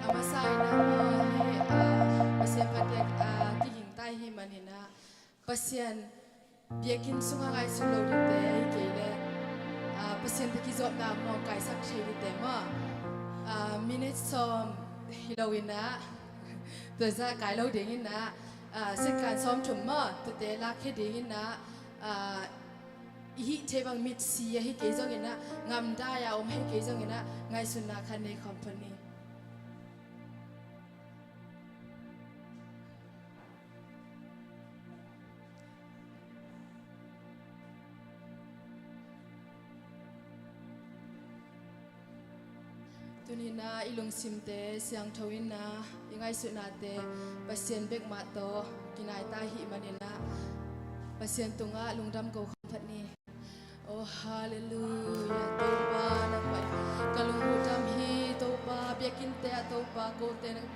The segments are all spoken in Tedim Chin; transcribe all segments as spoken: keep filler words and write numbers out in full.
Masa in ah maw, hih, ah, Pasian phat dek, ah, kiging ta i hih manin ah, Pasian biakinn sungah ngaihsun lo dingte ahi kei leh, ah, Pasian tawh kizopna nawngkaisak thei dingte maw, ah, minute sawm hi lo in ah, tua zah kai lo ding in ah, ah, second sawm thum maw, tuate lakkhia ding in ah, ah, i hih theih bang mitsi ahi kei zongin ah, ngamdai a om ahi kei zongin ah, ngaihsunna khat nei khawm phot ni. Tuni-in ah i lungsimte siangtho in ah, i ngaihsutnate Pasian bek mah tawh kinai ta i hih manin ah, Pasian tungah lungdam ko khawm phot ni. Oh, halleluiah, Topa, nangmah in ka lungdam hi, Topa, biakinnte ah, Topa, kote nang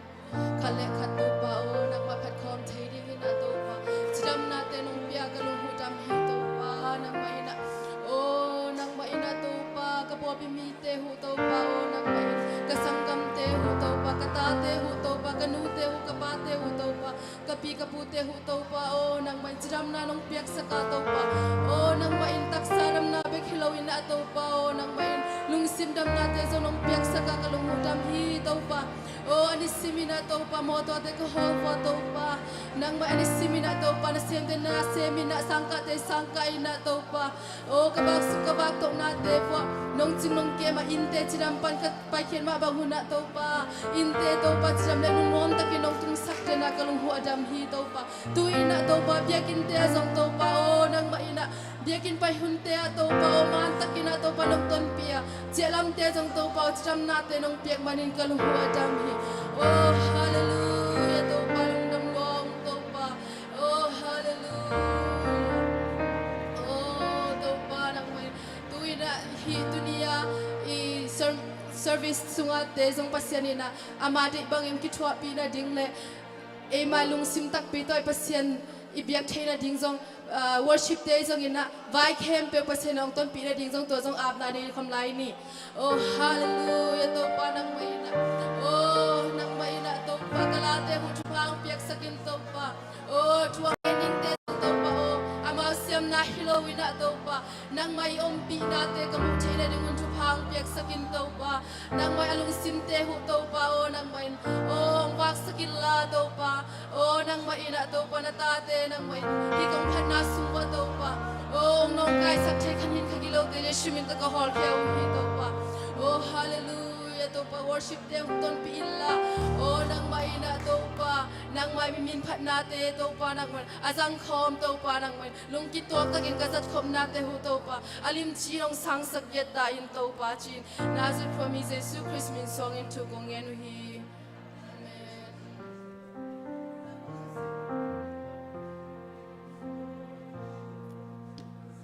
khat le khat, Topa, oh, nangmah phat khawm thei dingin ah, Topa, cidamnate nong pia ka lungdam hi, Topa, nangmah in ah, oh, nangmah in ah, Topa, ka pawlpi mite uh, Topa, oh, nangmah in ka sanggamte uh, Topa, ka tate uh, Topa, ka nute uh, ka pate uh, Topa, ka pi ka pute uh, Topa, oh, nangmah in cidamna nong piaksak a, Topa, oh, nangmah in taksa damna bek hi lo in ah, Topa, oh, nangmah in lungsim damnate zong nong piaksak a, ka lungdam hi, Topa, oh, a nisim in ah, Topa, mawtawte ka hawl uh a, Topa, nangmah a nisim in ah, Topa, nasemte nasem in ah, sangkahte sangkah in ah, Topa, oh, ka vak suk ka vak tohnate uh a nong cing nong kem a, innte cidam pan ka paikhiat mah bang hun ah, Topa, innte, Topa, cidam le nunnuam takin nong tungsak den ah, ka lung uh a dam hi, Topa. Tu-in ah, Topa, biakinnte ah zong, Topa, oh, nangmah in ah biakinn pai hunte ah, Topa, oh, man takin ah, Topa, nong tonpih a, ciahlamte zong, Topa, oh, cidamnate nong piak manin ka lung uh a dam hi. Oh, halleluiah, Topa, lungdam lua ung, Topa. Oh, halleluiah. Oh, Topa, nangmah in tu-in ah, hih tuni-a i ser-, service sungate zong Pasian in ah ama deih bangin kithuahpih nading le eima lungsim takpi tawh i Pasian i biak theih nading zong, ah, worship te zong in ah vai khempeuh Pasian in hong tonpih nading zong, tua zong apna nei khawm lai ni. Oh, halleluiah, Topa, nangmah in ah, oh, nangmah in ah, Topa, ka late uh thupha hong piaksak in, Topa. Oh, thu a ngen dingte zong, Topa, oh, amau siamna hi lo in ah, Topa, nangmah i ompihnate ka muh theih nading un thupha hong piaksak in, Topa. Nangmah a lungsimte uh, Topa, oh, nangmah in, oh, hong vaksak inla, Topa, oh, nangmah in ah, Topa, na tate nangmah in hih kong phatna sung uh a, Topa, oh, hong nawngkaisak thei kha, hih kha gilote Jesu min tawh ka hawlkhia uh hi, Topa. Oh, halleluiah, Topa, worship te hong tonpih inla, oh, nangmah in ah, Topa, nangmah i min phatnate, Topa, nangmah in a zangkhawm, Topa, nangmah in lungkituak takin ka zatkhopnate uh, Topa, a limci hong sangsak giat ta in, Topa, ci-in Nazareth khua mi Jesu Khrist min suangin thu kong ngen uh hi. Amen.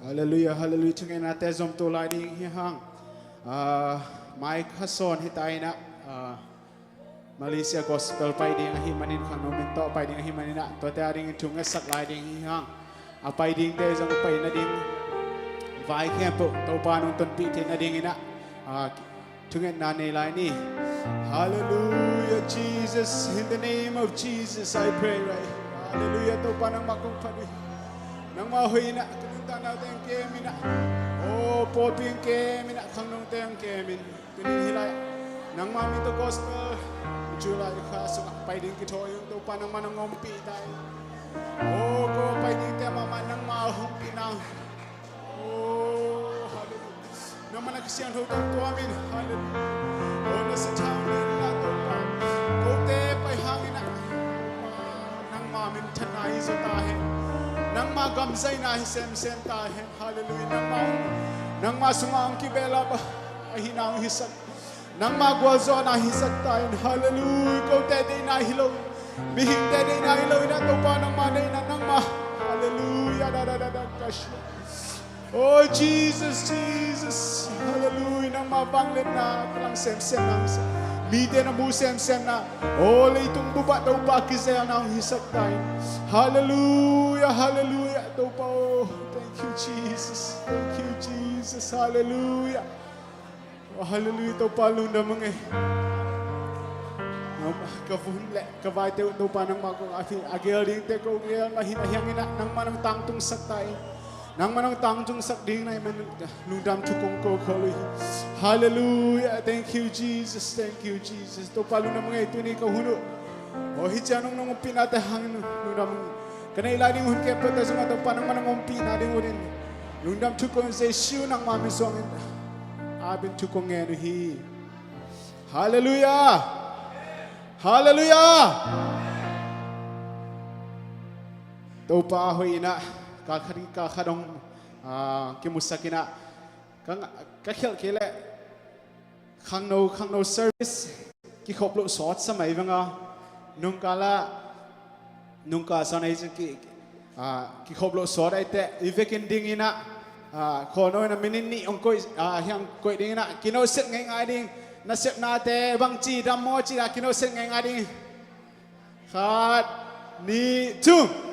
Halleluiah, halleluiah. Thungetnate zom to lai ding hi hang. Ah, mai kha sawn hi ta in ah, ah, Malaysia Gospel pai ding ahih manin, khangno min tawh pai ding ahih manin ah, tuate a dingin thungetsak lai ding hi hang. A pai dingte zong pai nading vai khempeuh Topa nong tonpih theih nadingin ah, ah, thungetna nei lai ni. Hallelujah, Jesus. In the name of Jesus, I pray, right? Hallelujah. Topa, nangmah kong phat uh hi. Nangmah hoih in ah ka nuntakna teng kem in ah, oh, pawlpi teng kem in ah, khangno teng kem in. Tuni hih lai nangmah min tawh gospel July kha sungah pai ding kithawi ung. Topa, nangmah nong ompih ta in. Oh, ko pai dingte mahmah nangmah hong pih nang. Oh, hallelujah. Nangmah na kisiangtho tawh tuam in. Hallelujah. Oh, na sathau ding na, Topa, kote pai hangin ah nangmah minthanna hi zaw ta hen. Nangmah gamzaihna hi semsem ta hen. Hallelujah. Nangmah, nangmah sungah hong kibelap a, ahihna hong hisak. Nangmah gualzawhna hisak ta in. Hallelujah. Kote deihna hi lo, mihingte deihna hi lo in ah, Topa, nangmah deihna, nangmah. Hallelujah. Da, da, da, da, ka shi. Oh, Jesus, Jesus. Hallelujah. Nangmah vangliatna ka lang semsem nang hisak. Mite na mu semsemna, oh, leitung bup ah Topa kizelna hong hisak ta in. Hallelujah, hallelujah, Topa, oh, thank you, Jesus. Thank you, Jesus. Hallelujah. Oh, hallelujah, Topa, lungdam ung e. Ka vun le ka vaite uh Topa nangmah kong a gel dingte ko gel mah hi in, a hiang in ah nangmah nong tangtungsak ta in. Nangmah nong tangtungsak ding na hih manin lungdam thu kong ko khol uh hi. Halleluiah. Thank you, Jesus. Thank you, Jesus. Topa lungdam ing ei, tuni ka hun uh aw hih ciang nong nong ompihnate hangin lungdam ing. Ka neih lai ding hun khempeuhte sungah Topa nangmah nong ompih nading uh in lungdam thu kong Jesu nangmah min suangin a bek thu kong ngen uh hi. Halleluiah. Halleluiah. Topa hoih in ah ka khat ka khat hong, ah, kimusak in ah ka, ka khialh kei leh khangno, khangno service kikhop loh sawt sa mai veng a, nungkal ah, nungkal sawn ei cin ki, ah, kikhop loh sawt ei teh i vekin ding in ah, ah, khawlno in ah minute nih hong koih, ah, hiang koih ding in ah kinohset ngeingai ding. Nasepnate bangci dam maw ci a kinohset ngeingai ding. Khat, nih, thum.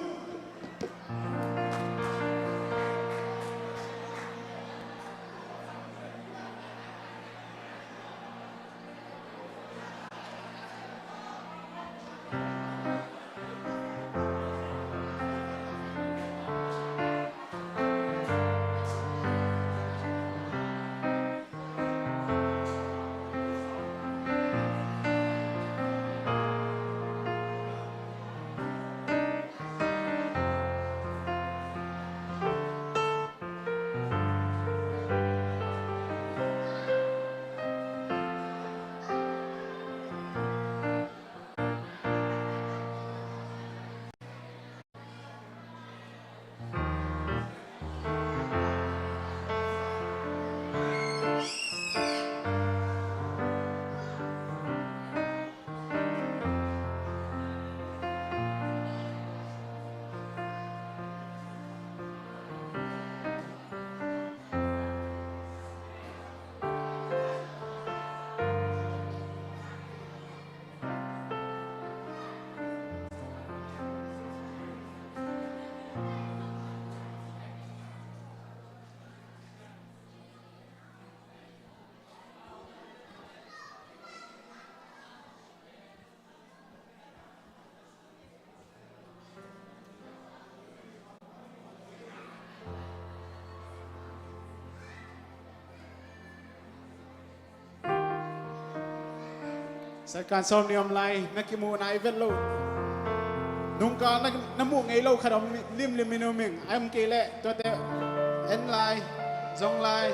Saikan sawm ni om lai, na kimuhna i vet lo. Nungkal na, na muh ngei lo khat om limlim in um ing. A om kei leh tuate en lai, zong lai.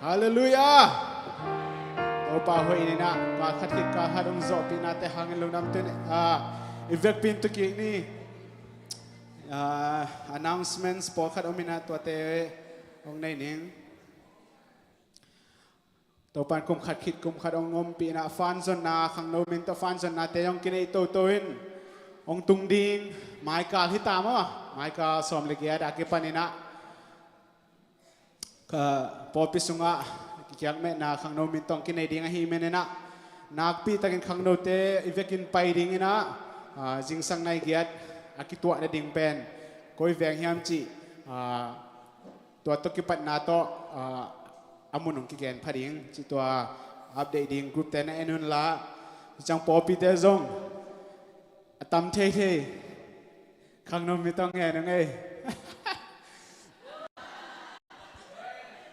Halleluiah. Topa hoih in ah ka khat khit ka khat hong zawhpihnate hangin lungdam. Tuni ah i vekpi in tu kik ni. Ah, announcements pawlkhat om in ah tuate hong nei ning. Topa'n kum khat khit kum khat hong ompih in ah fan zonna, khangno min tawh fan zonnate hong kineih toto in hong tung ding. Maikal hi ta maw, maikal sawm le giat a kipan in ah ka pawlpi sungah kikiak mehna khangno min tawh hong kinei ding ahih manin ah nakpi takin khangnote i vekin pai ding in ah, ah, zingsang nai giat a kituah nading pen koi veng hiam cih, ah, tua tawh kipatna tawh, ah, a mun hong kigen pha ding cih tua update ding group te na en un la. Ciang pawlpite zong a tam theithei khangno min tawh ngen ung ei.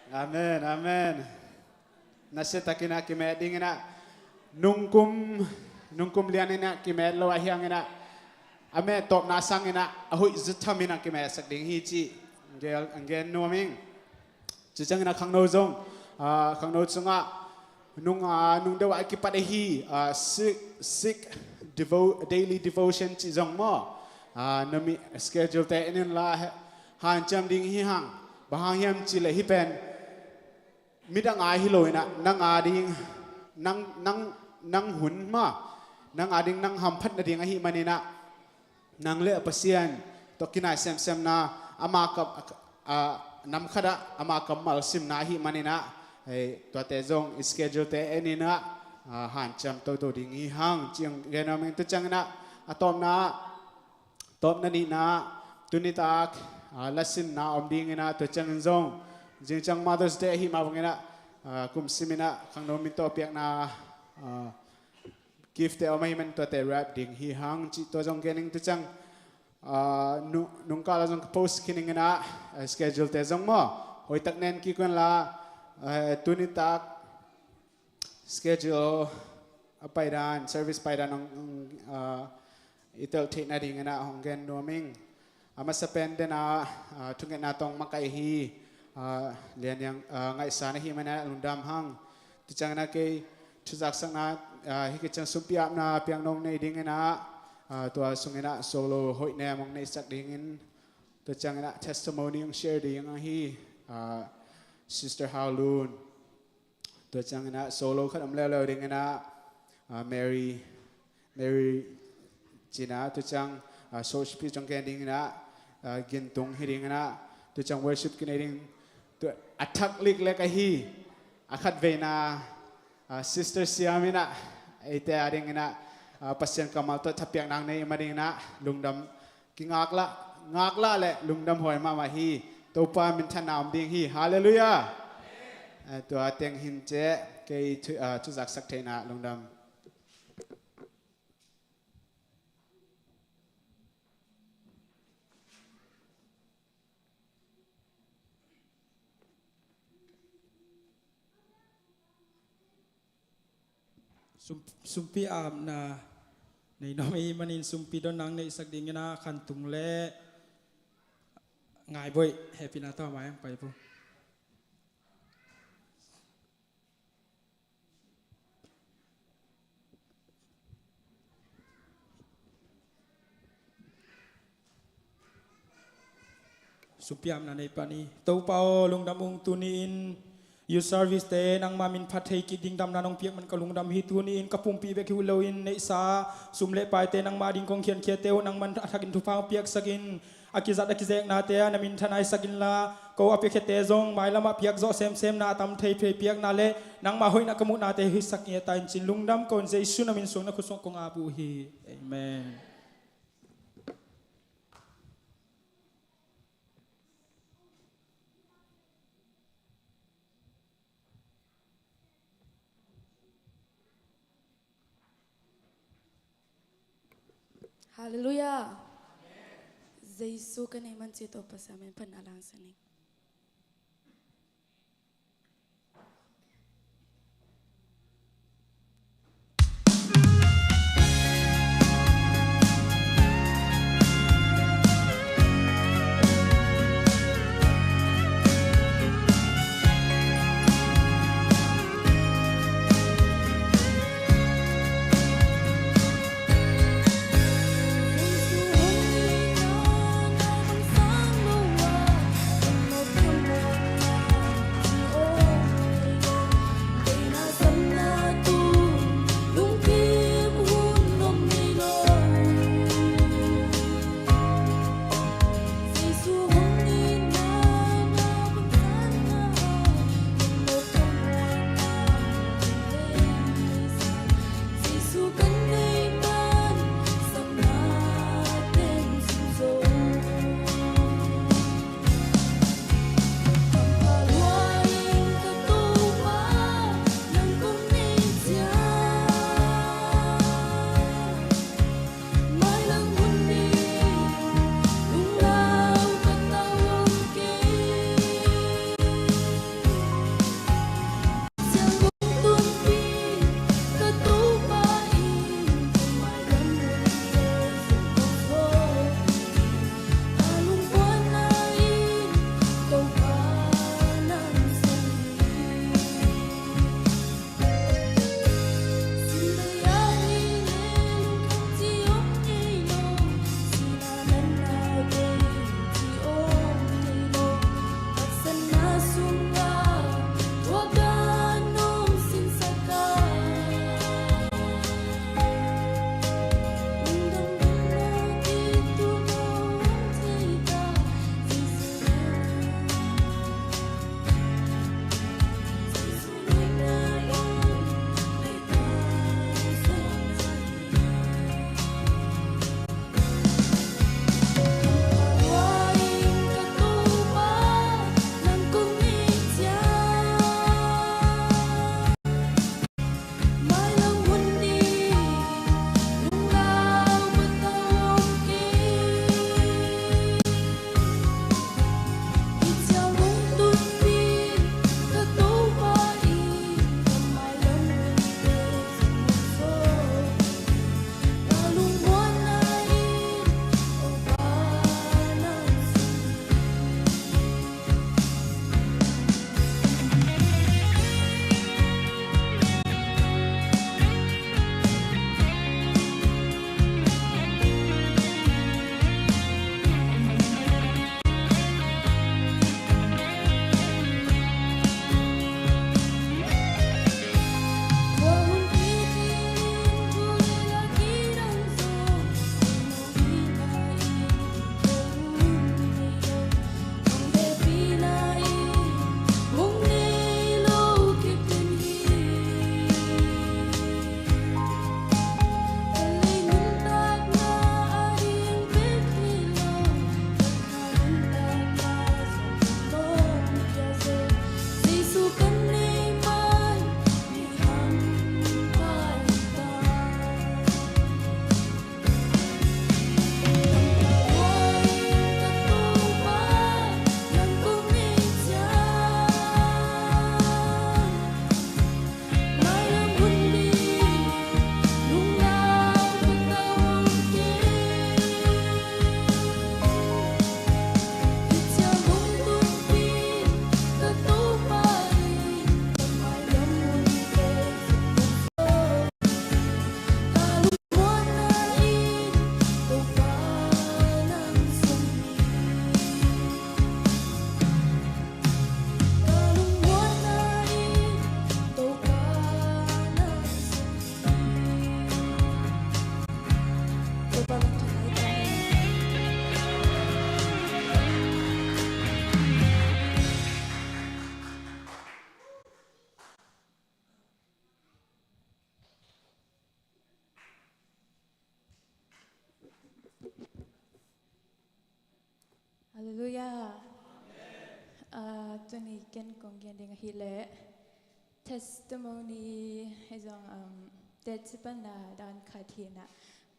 Amen, amen. Nasia takin ah kimeh ding in ah nungkum, nungkum lian in ah kimeh lo a hiang in ah a meh tawpna sang in ah a hoih zatham in ah kimehsak ding hi cih gen, gen nuam ing. Ci ciang in ah khangno zong, ah, khangno sungah nung, ah, nung deuh ah a kipat ahi, ah, Sikh, Sikh devo-, daily devotion cih zong maw, ah, na mi schedule te en in la, hanciam ding hi hang. Bang hang hiam cih leh hih pen midang a hi lo in ah nang a ding, nang, nang, nang hun mah, nang a ding nang hamphat nading ahih manin ah nang le a Pasian tawh kinai semsemna, ama kam, a, nam khat ah ama kammal simna ahih manin ah, hei, tuate zong i schedule te en in ah, a, hanciam toto ding hi hang cih hong gen nuam ing. Tu ciang in ah a tawpna ah Tawpna nihna, tuni tak, ah, lasinna om dingin ah, tua ciangin zong zingciang Mother's Day ahih mah bangin ah, ah, kum simin ah khangno min tawh piakna, ah, gift te om ahih man tuate wrap ding hi hang cih tua zong gen ing. Tua ciang, ah, nu-, nungkal ah zong ka post khin ing in ah, ah, schedule te zong maw, hoihtak nen kik un la, ah, tuni tak schedule a paidan, service paidan hong, hong, ah, i telh theih nadingin ah hong gen nuam ing. A masa pen den ah, ah, thungetna tawh makaih hi, ah, Lian Yang, ah, ngaihsan ahih manin ah lungdam hang. Tua ciangin ah kei thuzaksakna, ah, hih khit ciang sumpi apna piakna hong nei dingin ah, ah, tua sungin ah solo hoih nem hong neihsak dingin, tua ciangin ah testimony hong share ding ahi, ah, Sister Hau Lun. Tua ciangin ah solo khat om leuleu dingin ah, ah, Mary, Mary ci-in ah, tua ciang, ah, short speech hong gen dingin ah, ah, Gintung hi dingin ah, tua ciang worship kinei ding, tua a thak liklek ahi, a khatveina, ah, Sister Siam in ah, eite a dingin ah, ah, Pasian kammal tawh thapiakna nei i hih manin ah, lungdam, kingaklah, ngaklah le lungdam huai mahmah hi. Topa minthanna om ding hi. Halleluiah. Eh, tua teng hi in, kei thu, ah, thuzaksak theihna lungdam. Sum-, sumpi apna nei nuam i hih manin sumpi donna hong neihsak dingin ah Khan Tung le Ngai Boih hehpihna tawh a mai ah hong pai vo. Sumpi apna nei pah ni. Topa aw, lungdam ung, tuni-in youth service te nangma min phat thei kik ding damna nong piak man ka lungdam hi. Tuni-in ka pumpi bek hi loin neihsa sum le paite nangma ding kong khiankhiate uh nangman a thakin thupha hong piaksakin, a kizat a kizeknate ah na minthanna hisak inla, ko a piakhiate zong mailamah piak zawh semsemna a tam thei thei piakna le nangma hoihna ka muhnate hisak ngiat ta in ci-in lungdam kong, Jesu na min suang na khut sungah kong ap uh hi. Amen. Halleluiah. Jesu ka neih man ci-in Topa Pasian min phatna langsak ning. Halleluiah. Ah, tuni ken kong gen ding ahih leh testimony hi zong, um, teci panna dan khat hi in ah,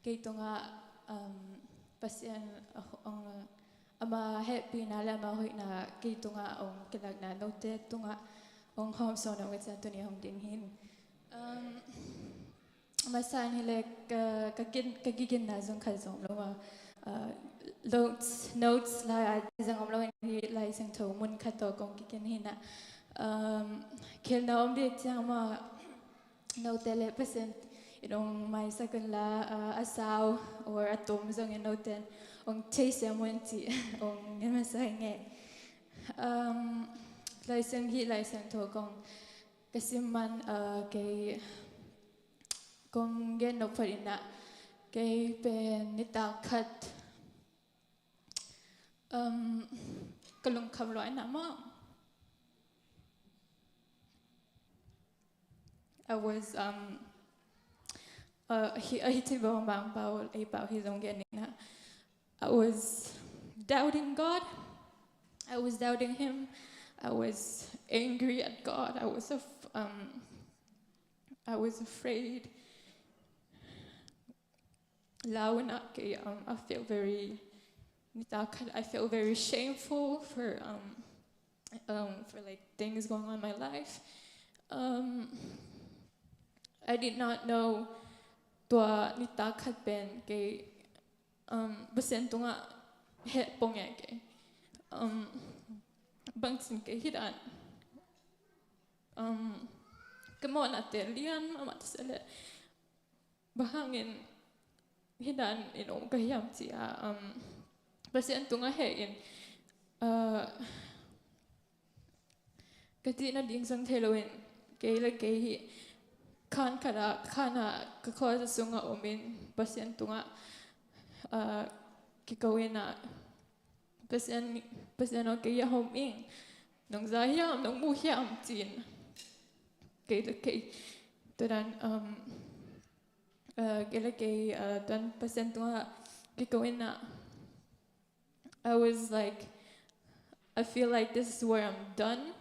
kei tungah, um, Pasian, ah, hong, ama hehpihna le ama hoihna kei tungah hong kilakna, note tungah hong hawmsawn hong i ciang tuni hong ding hi in. Um, Masa in hi leh ka, ka kin, ka kiginna zong khat zong om lo a. Ah, notes, notes lai a zong om lo in, hih Lai Siangtho mun khat tawh kong kikin hi in ah. Um, khelhna om ding ciang mah, note le Pasian in hong maisak un la, ah, a sau or a tom zong in note in hong theisiam un cih hong ngen masa ing e. Um, Lai Siang, hih Lai Siangtho kong ka sim man, ah, kei kong gen nop phot in ah, kei pen nitak khat, um, ka lungkham lua in ah maw. I was, um, uh, hi, uh, hi cin bang bang pau, ei pau hi zong gen in ah. I was doubting God. I was doubting Him. I was angry at God. I was af-, um, I was afraid. Lau in ah kei, um, I feel very, nitak khat, I feel very shameful for, um, um, for, like, things going on in my life. Um, I did not know tua nitak khat pen kei, um, Pasian tungah heh pong e kei. Um, bangci in kei hih dan, um, ka mawhnate lian mahmah ta se leh, bang hangin hih dan in om ka hiam ci a, um, Pasian tungah heh in, uh, ka cih nading zong thei lo in, kei le kei hih khan khat ah, khan ah ka khuaza sungah om in Pasian tungah, ah, kiko in ah, Pasian, Pasian aw, kei a hom ing, nong za hiam, nong mu hiam ci in, kei le kei, tua dan, um, ah, kei le kei, ah, tua dan Pasian tungah kiko in ah, I was like, I feel like this is where I'm done.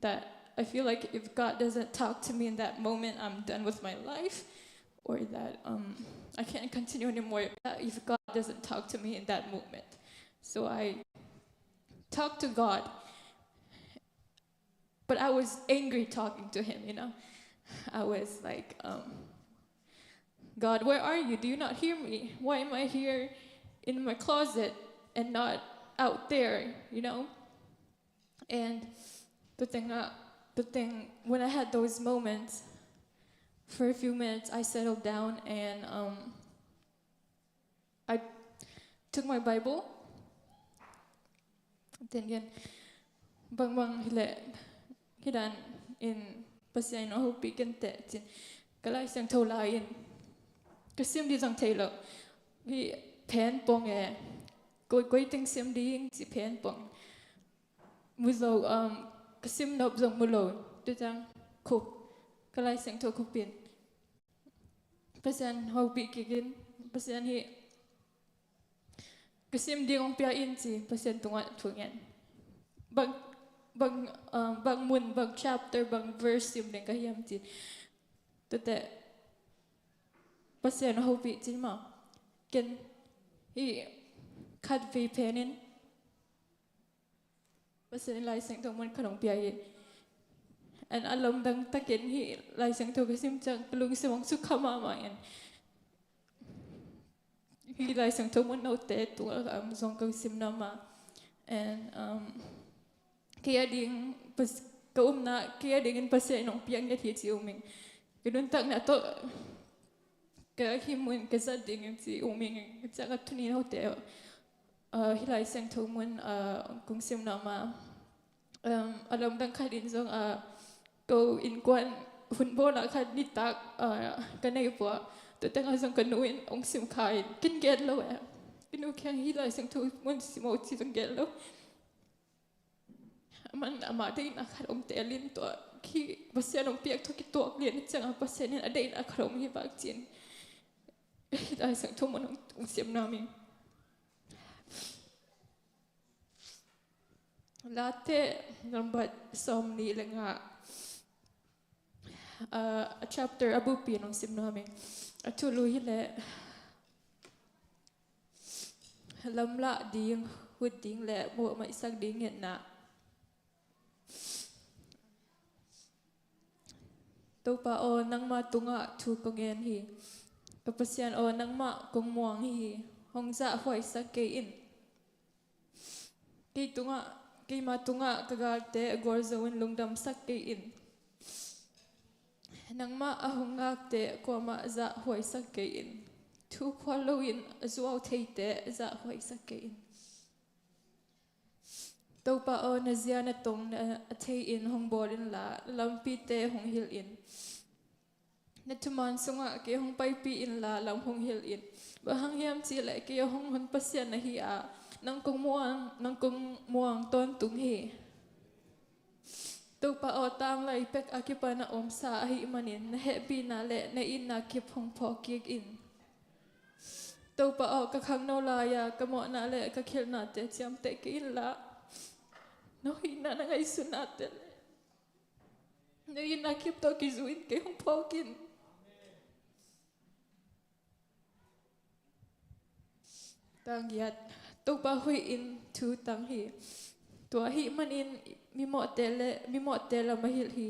That I feel like if God doesn't talk to me in that moment, I'm done with my life. Or that, um, I can't continue anymore if God doesn't talk to me in that moment. So I talked to God. But I was angry talking to him, you know. I was like, um, "God, where are you? Do you not hear me? Why am I here in my closet and not out there, you know?" And the thing, uh, the thing, when I had those moments, for a few minutes, I settled down and, um, I took my Bible. Then again, bangbang hi leh, hi dan in Pasian in hong hopih kei in teh ci-in, ka Lai Siangtho la in, ka sim ding zong thei lo. Hi phen pong e, koi, koi teng sim ding ci phen pong. Mu zo, um, ka sim nop zong mu lo. Tua ciang khup, ka Lai Siangtho khup in, Pasian hopih kik in, Pasian hi ka sim ding hong pia in ci, Pasian tungah thu ngen. Bang, bang, uh, bang mun, bang chapter, bang verse sim ding ka hiam ci. Tua teh Pasian hopih ci mah. Ken hi khat vei phen in Pasian in Lai Siangtho mun khat hong pia hi. And a lamdang takin hi Lai Siangtho ka sim ciang ka lungsim hong sukha mahmah in. Hi Lai Siangtho mun note tungah ka om zong ka sim nuam a. And, um, kei a ding, Pas-, ka upna, kei a dingin Pasian in hong piak ngiat hi ci um ing. Ka nuntakna tawh ka hih mun ka zat ding in ci um ing. Ciang a tuni note, uh, hi Lai Siangtho mun, uh, kong sim nuam a. Um, a lamdang khat in zong, uh, ko innkuan hun bawl ah khat nitak, uh, ka nei pua. Tua tengah zong ka nu in hong sim kha in, ken gen lo e. Ka nu kiang hih Lai Siangtho mun sim o ci zong gen lo. Aman amah deihna khat hong teel in tua khi Pasian hong piak tawh kituak lian ciangah Pasian in a deihna khat hong hi bak ci-in hih Lai Siangtho mun hong, hong siam nam ing. Late nambat sawmnih le nga, ah, a chapter a bupi in hong sim nuam ing. A thulu hi leh lamlah ding, hut ding le muh maihsak ding ngetna. Topa aw, nangma tungah thu kong ngen hi. Ka Pasian aw, nangmah kong muang hi. Hong zahhuaisak kei in. Kei tungah, keima tungah ka galte gualzo in lungdamsak kei in. Nangmah a hong ngakte kuamah zahhuaisak kei in. Thu khual loin a zuau theite zahhuaisak kei in. Topa aw, na zia na tong na a thei in hong bawl inla, na lampite hong hilh in. Na thuman sungah kei hong paipih inla, lam hong hilh in. Bang hang hiam cihleh kei a hong hon Pasian na hi a, nang kong muang, nang kong muang tawntung hi. Topa aw, tanglai pek a kipan a omsa ahih manin na hehpihna le na itna kip hong phawk kik in. Topa aw, ka khangno lai-a ka mawhna le ka khilhnate ciamteh kei inla, na hoihna na ngaihsutnate le na itna kip tawh kizui in kei hong phawk in. Tang giat. Topa hoih in thu tang hi. Tua ahih manin mimawhte le mimawhte lam a hilh hi.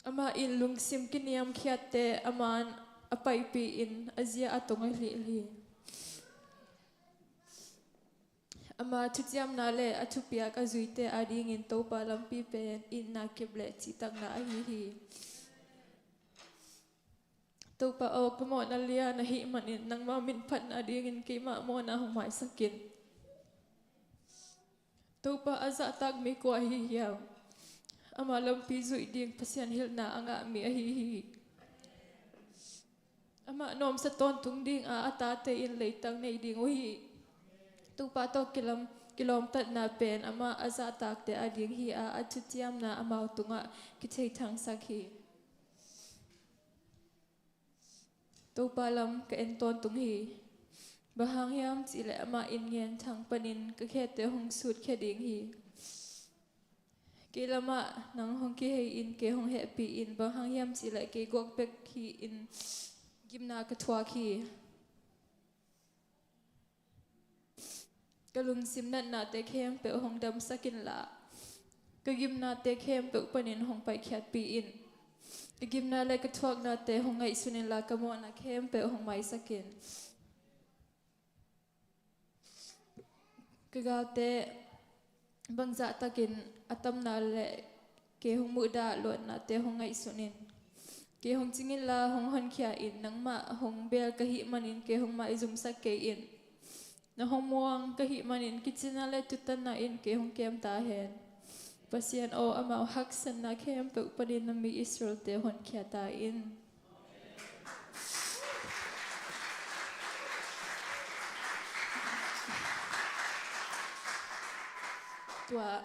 Amah in lungsim kiniamkhiatte a man a paipih in a zia a tong a hilh hi. Ama thuciamna le a thupiak a zuite adingin Topa lampi pen itna kip le cihtakna ahi hi. Topa aw, ka mawhna lian ahih manin nangma min phatna dingin keimah mawhna hong maisak in. Topa a zahtak mi kua ahi hiam? Ama lampi zuih ding Pasian hilhna a ngah mi ahi hi. Amah nuamsa tawntung dinga a tate in leitang nei ding uh hi. Topa tawh kilam, kilawmtatna pen amah a zahtakte ading hi a, a thuciamna amau tungah kitheithangsak hi. Topa lam ka en tawntung hi. Bang hang hiam cihleh amah in ngen thang panin ka khete hong sutkhia ding hi. Kei lamah nang hong kihei in kei hong hehpih in, bang hang hiam cihleh kei guak bek hi in gimna ka thuak hi. Ka lungsim natnate khempeuh hong damsak inla, ka gimnate khempeuh panin hong paikhiatpih in. Ka gimna le ka thuaknate hong ngaihsun inla, ka mawhna khempeuh hong maisak in. Ka galte bangzah takin a tamna le kei hong muhdah luatnate hong ngaihsun in. Kei hong cing inla hong honkhia in, nangmah hong beel ka hih manin kei hong maizumsak kei in. Na hong muang ka hih manin kicina le tutanna in kei hong kem ta hen. Pasian aw, amau haksatna khempeuh panin na mi Israelte honkhia ta in. Tua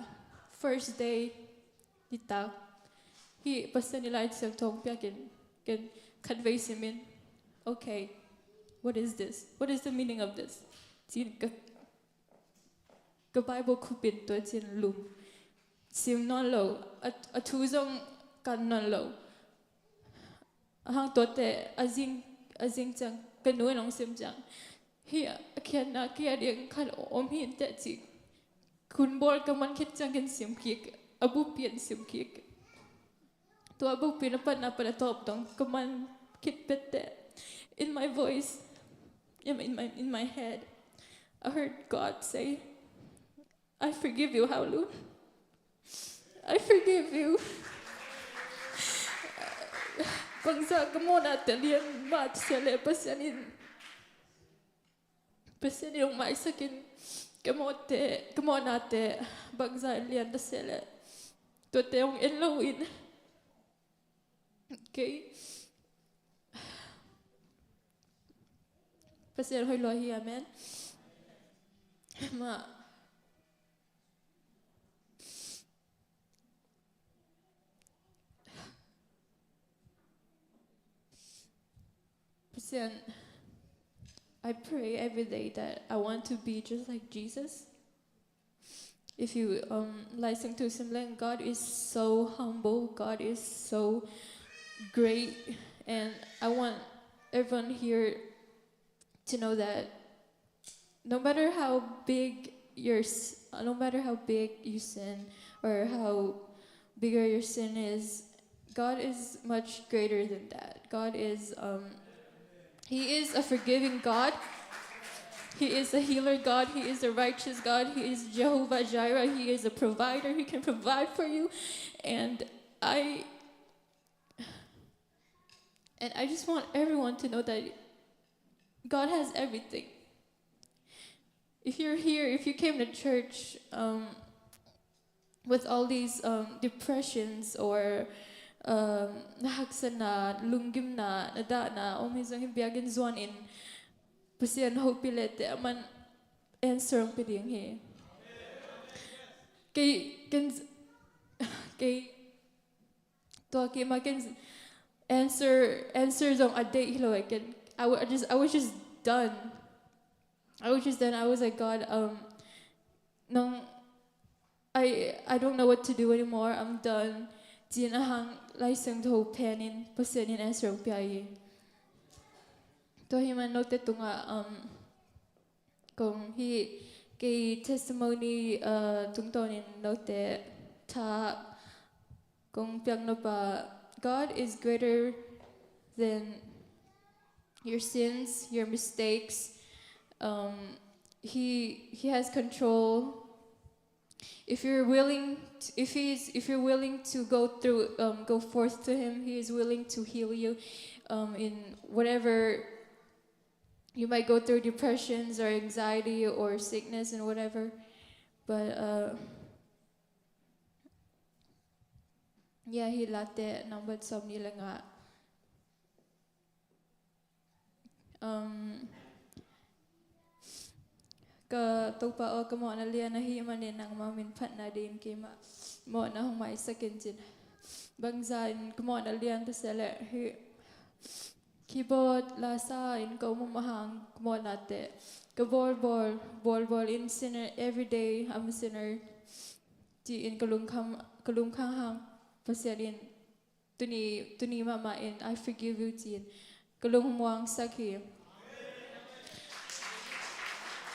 first day nitak hih Pasian i Lai Siangtho piakin ken khatvei simin, okay, what is this? What is the meaning of this? Ci-in ka, ka Bible khupin tua ciin lum. Sim nawn lo, a, a thu zong kan nawn lo. A hang tuate a zing, a zing ciang ka nu in hong sim ciang, hih a khiatna kei a ding khat om hi inteh ci. Ka hun bawl ka man khit ciang ken sim kik, a bupi in sim kik. Tua a bupi na patna pan a tawp dong ka man khit pette, in my voice, in, in my, in my head, I heard God say, "I forgive you, Haulu. I forgive you." Bangzah ka mawhnate lian mah cihleh Pasian in, Pasian in hong maisak in, ka mawhte, ka mawhnate bangzah in lian ta cihleh tuate hong en lo in. Kei Pasian hoih lua hi, amen. Mah. Pasian, I pray every day that I want to be just like Jesus. If you, um, listen to Simlang, God is so humble, God is so great, and I want everyone here to know that no matter how big your s-, no matter how big you sin or how bigger your sin is, God is much greater than that. God is, um, He is a forgiving God. He is a healer God. He is a righteous God. He is Jehovah Jireh. He is a provider. He can provide for you. And I, and I just want everyone to know that God has everything. If you're here, if you came to church, um, with all these, um, depressions or, um, na haksatna, lunggimna, na dahna om hi zong hi, biakinn zuan in Pasian hopih leh teh aman answer hong pia ding hi. Kei, ken, kei, tua kei mah ken answer, answer zong a deih hi lo eh, ken, I wa-, I just, I was just done. I was just done. I was like, "God, um, nong, I, I don't know what to do anymore. I'm done." Ci-in a hang Lai Siangtho pen in Pasian in answer hong pia hi. Tua hi man note tungah, um, kong hi kei testimony, uh, tungtawnin note tha kong piak nop a, God is greater than your sins, your mistakes. Um, he, he has control. If you're willing, t-, if he's, if you're willing to go through, um, go forth to him, he is willing to heal you, um, in whatever you might go through, depressions or anxiety or sickness and whatever. But, uh, yeah, hi Late number sawmnih le nga. Um, ka Topa aw, ka mawhna lian ahih manin nangmah min phatna dingin keimah mawhna hong maisak in, ci-in. Bangzah in ka mawhna lian ta se leh hih keyboard la sa in ka om a hang ka mawhna teh ka bawl bawl, bawl bawl in sinner, every day I'm a sinner, ci-in ka lungkham, ka lungkham hang Pasian in tuni, tuni mahmah in I forgive you, ci-in ka lung muangsak hi.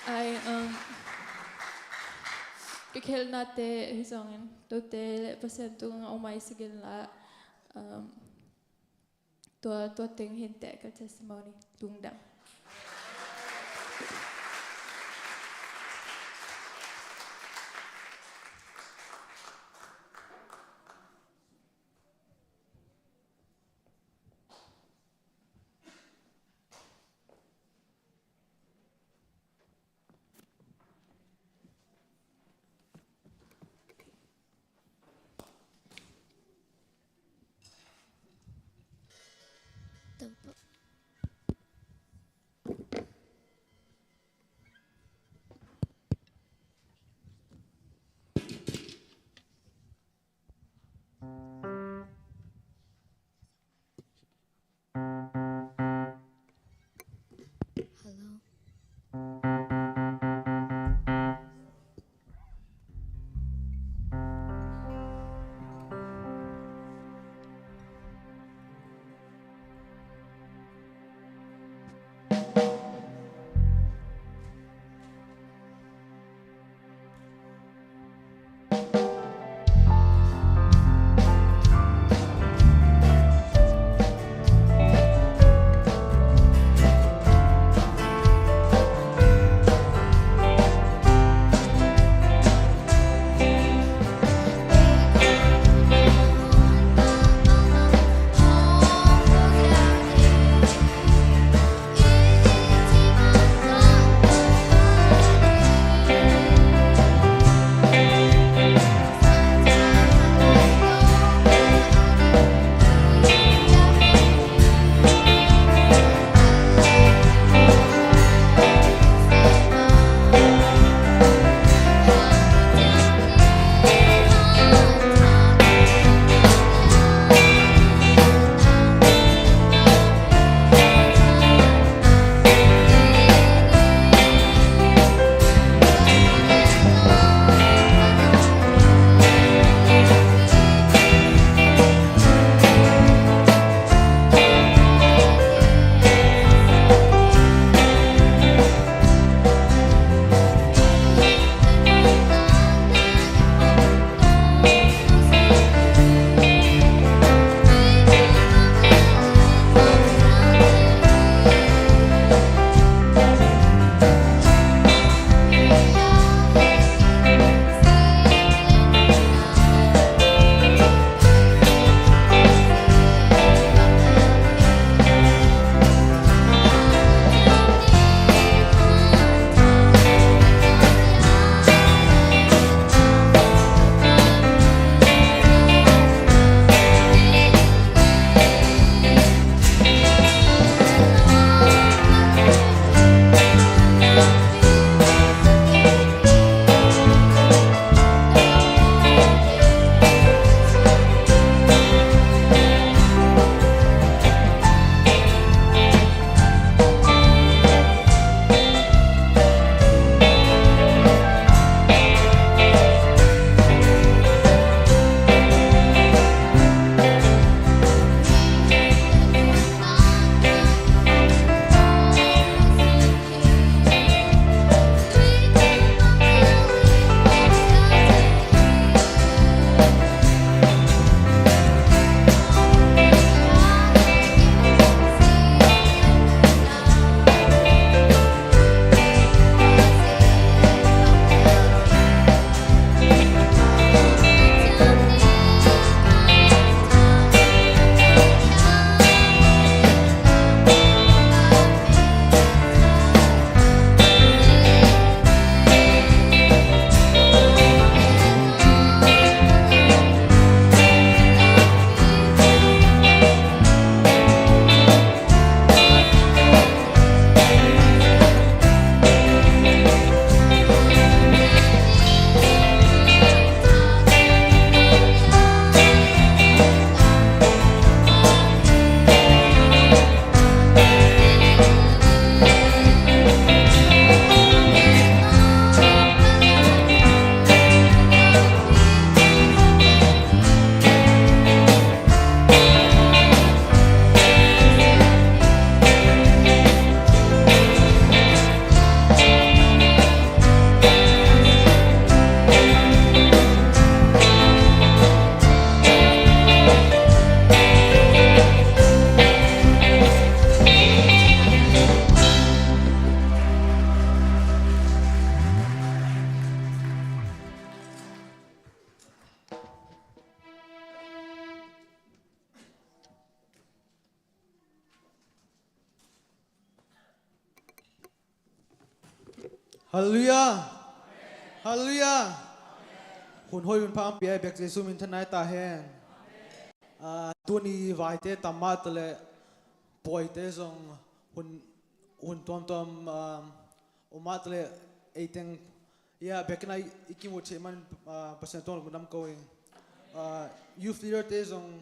I, um, ka khelhnate hi zongin, tuate le Pasian tungah om maisak in la, um, tua, tua teng hi inteh ka testimony. Lungdam. Hello. Halleluiah. Halleluiah. Hun hoih hun pha hong pia i bek Jesu min thanai ta hen. Ah, tuni vaite tam mah ta leh pawite zong hun, hun tuamtuam, ah, om mah ta leh eiteng ia bekin a i kimu thei man, ah, Pasian tuang lungdam ko ing. Ah, youth leader te zong,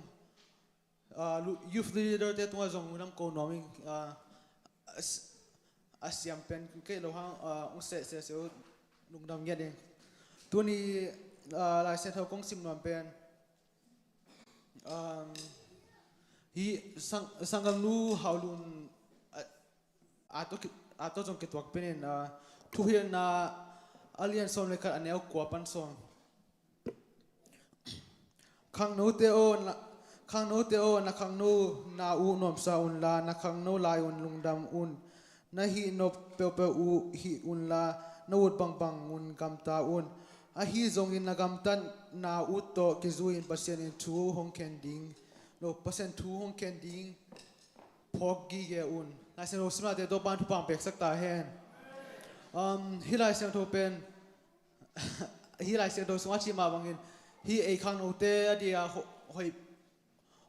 ah, lu-, youth leader te tungah zong lungdam ko nuam ing. Ah, a s-, a siam pen kei lo hang, ah, ung seh seh seh uh lungdam ngiat ing. Tuni, ah, Lai Siangtho kong sim nuam pen, um, hi sang-, sanggamnu Hau Lun, ah, a tawh ki-, a tawh zong kituak penin, ah, Thuhilhna a lian sawm le khat a neu kua pan sawm. Khangnote aw, na, khangnote aw, na khangno na uh nuamsa unla, na khangno lai un lungdam un. Na hih nop peuhpeuh uh hih unla, na ut bangbang un gamta un. Ahi zongin na gamtatna uh tawh kizui-in Pasian in thu hong khen ding, no, Pasian thu hong khen ding phawk gige un. Lai Siangtho simnate Topa'n thupha peksak ta hen. Um, hih Lai Siangtho pen, hih Lai Siangtho sungah cih mah bangin, hih ei khangnote a dia ho-, hoih,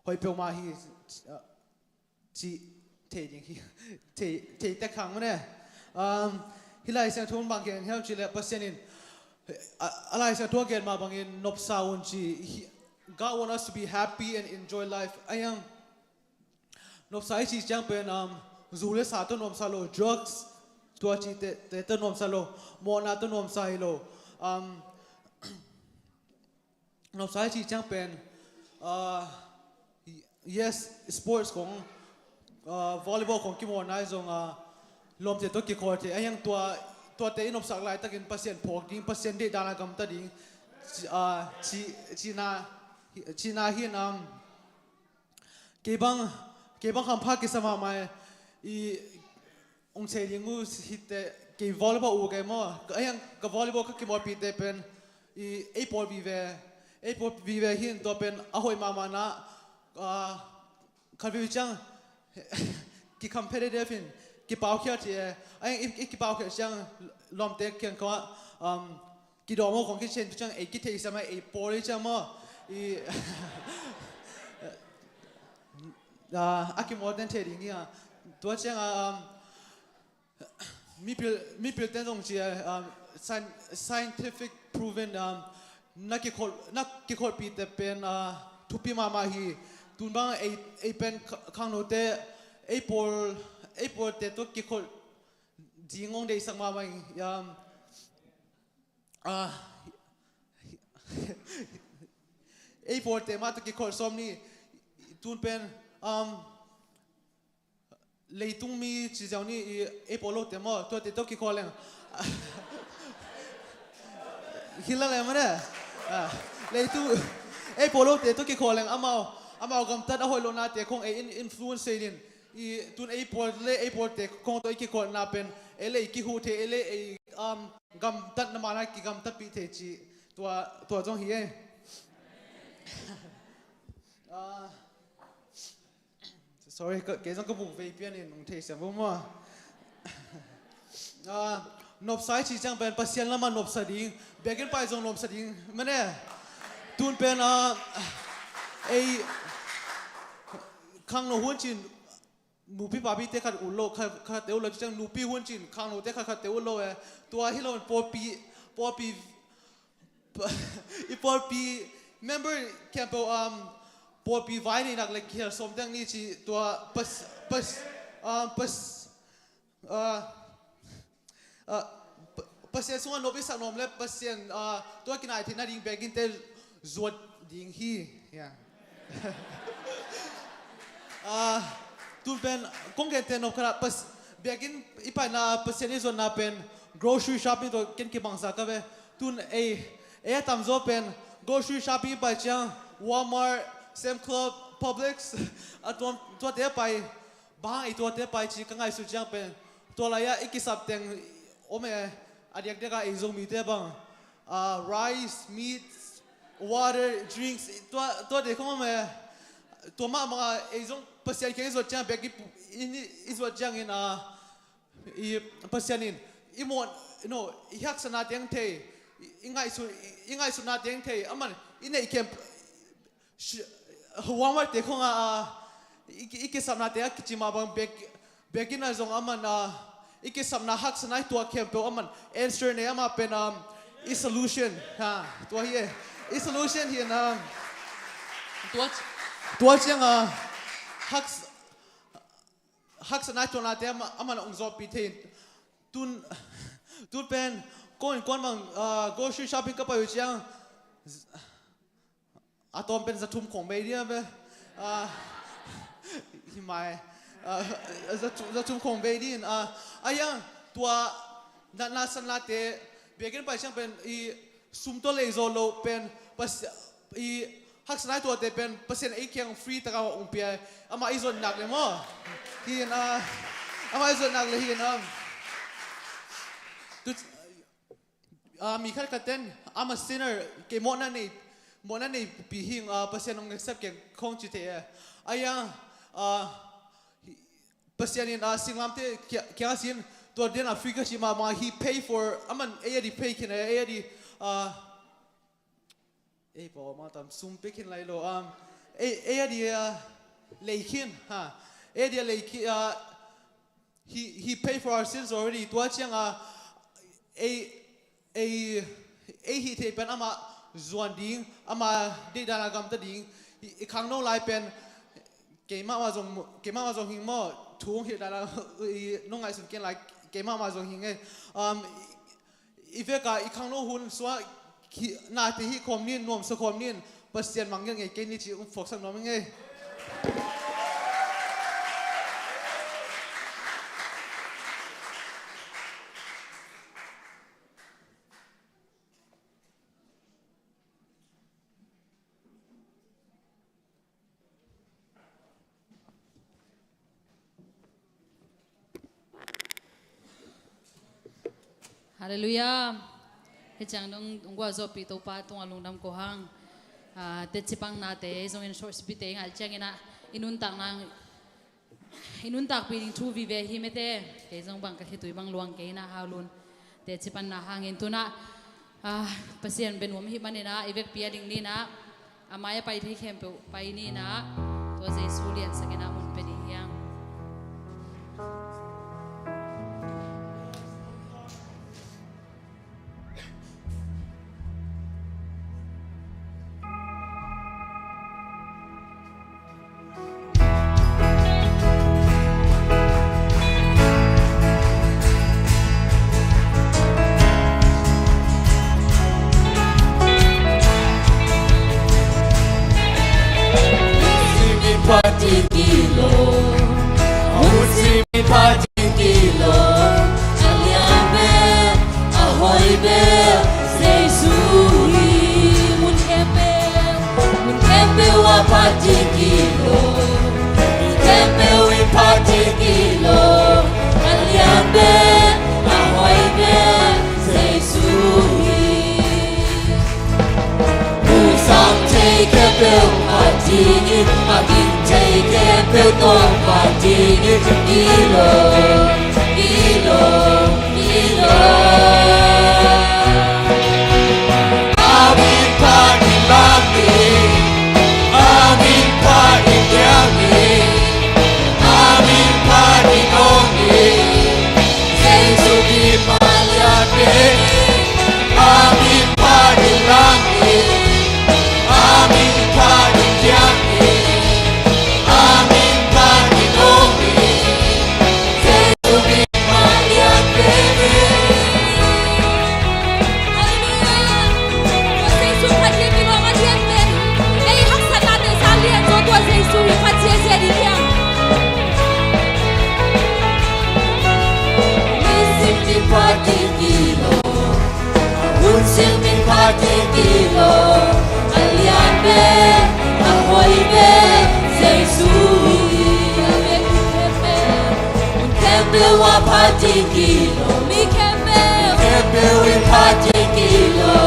hoih peuhmah hi, ah, cih thei ding hi, thei, thei tek hang mane. Um, hih Lai Siangtho bang gen hiam cih leh Pasian in, a, a Lai Siangtho gen mah bangin nopsa un ci hi. God want us to be happy and enjoy life. Ayang, nopsa i cih ciang pen, um, zu le sa tawh nuamsa lo, drugs, tua cihte, te tawh nuamsa lo, mawhna tawh nuamsa hi lo. Um, nopsa i cih ciang pen, uh, yes, sports khong, uh, volleyball khong kimawhna i zong, uh, lawmte tawh kikhawl thei. Ayang tua, tuate i nopsak laitakin Pasian phawk ding, Pasian deihdan a gamta ding, ci-, uh, ci-, cihna, cihna hi in, um, Kei bang, kei bang hampha kisa mahmah e. I ung thei ding uh hi teh, kei volleyball uh kei maw. Ka, ahiang ka volleyball ka kimawlpihte pen i ei pawl vive, ei pawl vive hi in tua pen a hoih mahmah na, ah, khat veve ciang ki competitive in, kipaukhiat hi e. Ahiang i, i kipaukhiat ciang lawmte kiang khawng ah, um, kidawm aw khong kician tu ciang ei kitheihsiam a ei pawl hi ciang maw. I, ah, a kimawl ten thei ding hi a. Tua ciang a, um, mipil, mipil ten zong ci a, um, scien-, scientific proven, um, na kikhol, na kikholhpihte pen, ah, thupi mahmah hi. Tun bang ei, ei pen kha-, khangnote, ei pawl, ei pawlte tawh kikhol ding hong deihsak mahmah hi. Um, Ah, ei pawlte mah tawh kikholh sawm ni. Tun pen, um, leitung mi ci ziau ni i, ei pawl lote maw, tuate tawh kikholh leng. Hi la leh mah ne. Ah, leitung, ei pawl lote tawh kikholh leng amau, amau gamtat a hoih lohnate khong ei in influence thei in. I tun ei pawl le ei pawlte khong tawh ei kikholhna pen ei le ei kihuh thei, ei le ei, um, gamtatna mah na kigamtatpih thei cih tua, tua zong hi e. Ah, sorry, ka, kei zong ka vuk vei pian in ung thei siam vo maw. Ah, nopsa i cih ciang pen Pasian lamah nopsa ding, biakinn pai zong nopsa ding mah ne. Tun pen, ah, ei khangno hun cin nupi papite khat ut lo, khat, khatte ut lo, ciang nupi hun cin khangnote khat, khatte ut lo e. Tua hi lo pawlpi, pawlpi, i pawlpi member khempeuh, um, pawlpi vai neihnak le kihel sawm deng ni ci tua pas, pas, um, pas, uh, Ah, Pa-, Pasian sungah nop i sak nuam le Pasian, ah, tua kinai theihna ding biakinnte zuat ding hi. Ya. Ah, tun pen kong gente nop khat ah Pas-, biakinn i paina Pasian i zuatna pen grocery shopping tawh ken kibangsa ka ve. Tun ei, ei a tamzaw pen grocery shopping i pai ciang Walmart, Sam's Club, Publix, a tuam, tuate a pai. Bang hang ei tuate pai ci ka ngaihsut ciang pen tua lai-ah i kisap teng om e, a diakdiak a ei Zomite bang, ah, rice, meat, water, drinks, tua, tuate khong om e. Tua mahmah a ei zong Pasian kiang i zuat ciang bek i, i, i zuat ciangin, ah, i Pasian in i mawh, no, i haksatna teng thei, i, i ngaihsut, i, i ngaihsutna teng thei, aman i neih khempeuh, shi-, huam maite khong a, a, i, i kisapna teng a kici mah bang bek, bek in a zong aman, a, i kisapna haksatna i tuah khempeuh aman answer nei, amah pen, um, i solution, ha, tua hi e, i solution hi in, um, tua, tua ciang, a, haks-, haksatna i tuahnate ama, aman hong zawhpih thei in. Tun, tun pen, kong in kuan bang, ah, grocery shopping ka pai uh ciang, a tawm pen za thum khong bei ding a ve. Ah, hi mai. Ah, za thu-, za thum khong bei ding. Ah, a hiang tua natna sannate, biakinn pai ciang pen i sum tawh lei zawh loh pen, Pasi-, i haksatna i tuahte pen Pasian ei kiang free taka hong pia, amah i zon nak le maw? Hi in, ah, amah i zon nak le hi in, um, tu, ah, mi khat khat ten, "I'm a sinner, kei mawhna nei, mawhna neipi hi ing, ah, Pasian hong accept keng," khong ci thei e. A hiang, ah, hi-, Pasian in, ah, singlamte kia-, kiang a sin, tua den a free ka ci mahmah, he pay for, aman ei a di pay khin e, ei a di, ah, ei pawh mah tam sum pia khin lai lo, um, ei, ei a di, ah, lei khin, ha, ei a di a lei khin, ah, he, he pay for our sins already. Tua ciang, ah, ei, ei, ei hih theih pen amah zuan ding, amah deihdan a gamta ding, i, i khangno lai pen, keimah mah zong, keimah mah zong hing maw, thu hong hilh dan a, i, nong ngaihsun ken lai, keimah mah zong hing e. Um, i, i vek a, i khangno hun sungah, khi-, nate hih khawm nin, nuamsa khawm nin, Pasian mangngilh ngei kei ni ci hong phawksak nuam ing e. Halleluiah. Hih ciang dong, dong gualzawhpih Topa tungah lungdam ko hang. Ah, teci pang nate zong in short speech te i ngaih ciangin ah, i nuntakna, i nuntakpih ding thu vive hi mete. Kei zong bang ka khitui bang luang kei in ah, Haulun teci panna hangin tu in ah, ah, Pasian bia nuam ahih manin ah, i vekpi a ding ni in ah, a mai a pai thei khempeuh pai ni in ah, tua Jesu liansak in ah mun pia ding hi hang. Kilo, a lian bel, a hoi bel, Jesu hi. Mun khempeuh, mun khempeuh a phat ding kilo, mun khempeuh i phat ding kilo, a lian bel, a hoi bel, Jesu hi. Husang thei khempeuh phat dingin, a gim thei khempeuh tawh phat dingin, kilo, kilo, kilo. A min phat in lam ni, a min phat in liang ni, a min phat in awng ni, Jesu min mah lian ni. A min phat in lam ni, a min phat in liang ni, a min phat in awng ni, Jesu min mah lian ni. Halleluiah. Tua Jesu phat ding kilo a lian pen, ei haksatnate zah lian zaw tua Jesu hi, phat ziahziah ding hi hang. Nisim ni phat ding kilo, a hun sim ni phat ding kilo, a lian bel, a hoi bel, Jesu hi. A lian bel, mun khempeuh a phat ding kilo, mi khempeuh, khempeuh i phat ding kilo,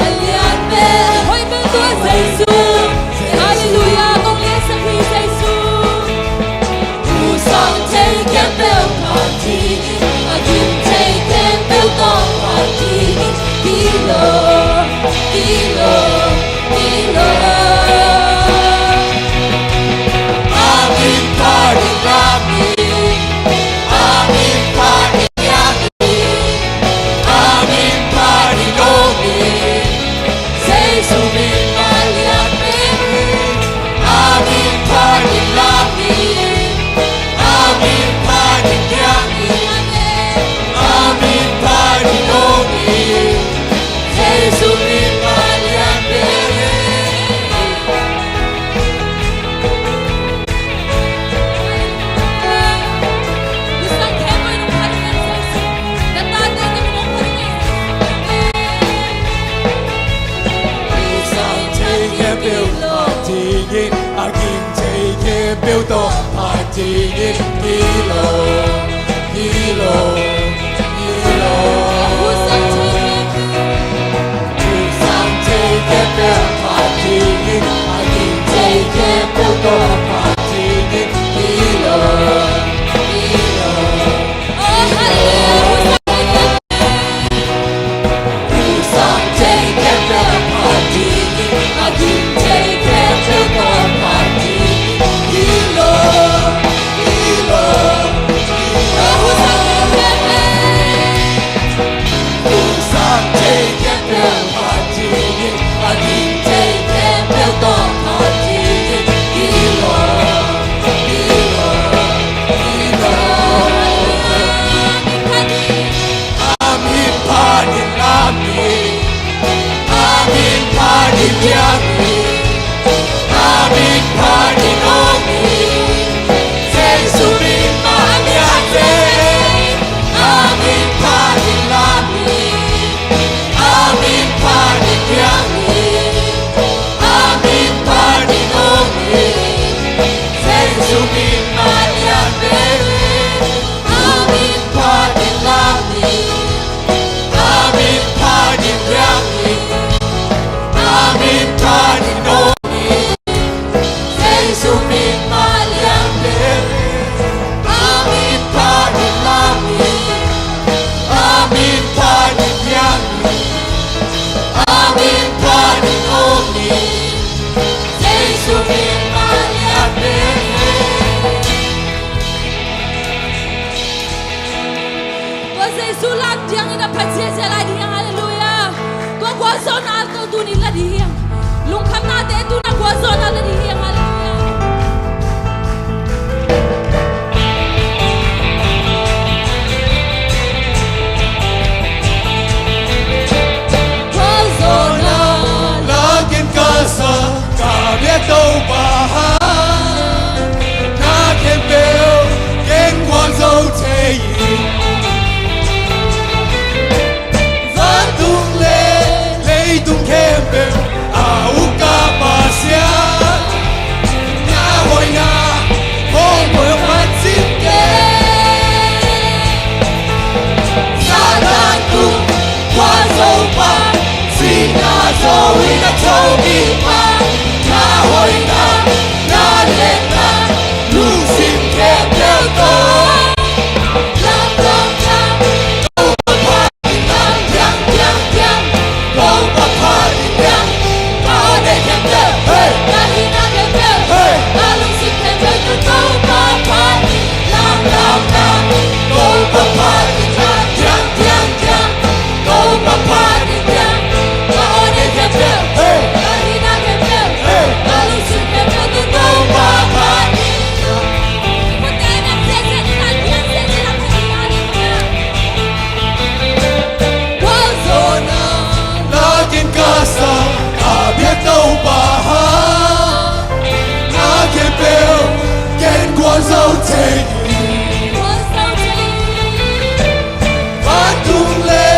a lian bel, a hoi bel tua Jesu. Halleluiah, kong liansak hi Jesu. Husang thei khempeuh phat ding, a gim thei khempeuh Tua Jesu la ding in a phat ziahziah la ding hiam? Halleluiah. Tua gualzawhna tawh tuni la ding hiam? Lungkhamnate tuna gualzawhna la ding hiam? Halleluiah. Gualzawhna la ken ka sa ka bia Topa, na khempeuh ken gualzo thei in. Vantung le leitung khempeuh a uk a Pasian, na hoihna hong gualzo phat cing kei. Satan tung gualzo pa, sihna zo in a thokik pa, na hoihna, na liatna, lungsim khempeuh tawh lamdang na Gualzawhna la ken ka sa ka bia Topa, na khempeuh ken gualzo thei in. Vantung le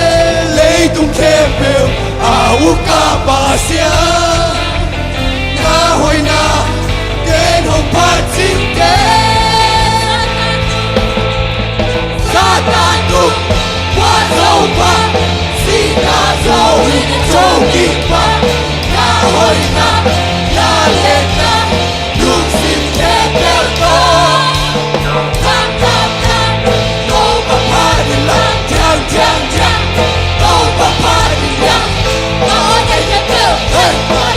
leitung khempeuh a uk a Pasian, na hoihna ken hong phat cing kei. Satan tung gualzo pa, sihna zo in a thokik pa, na hoihna, na liatna, lungsim khempeuh tawh lamdang na, Topa phat in la, thiang thiang thiang, Topa phat in la, na hoihna khempeuh, hey.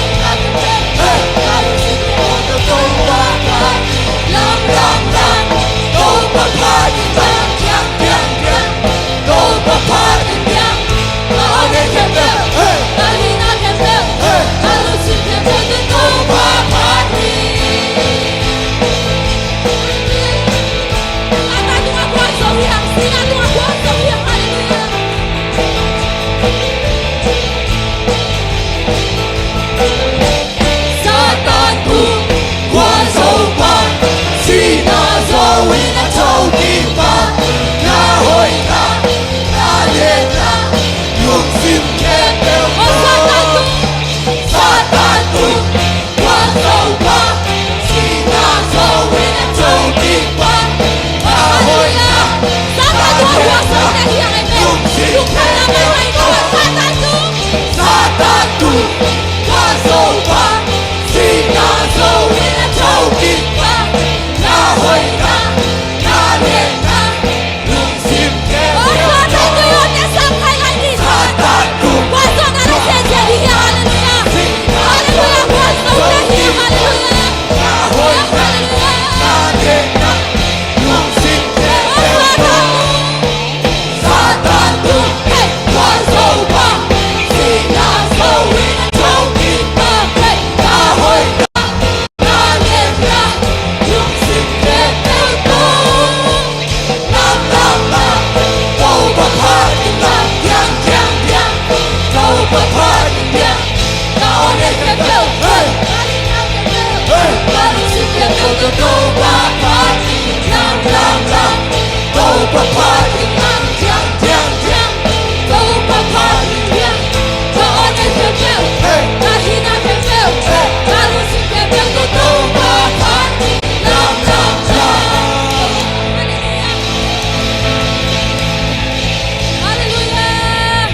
Halleluiah.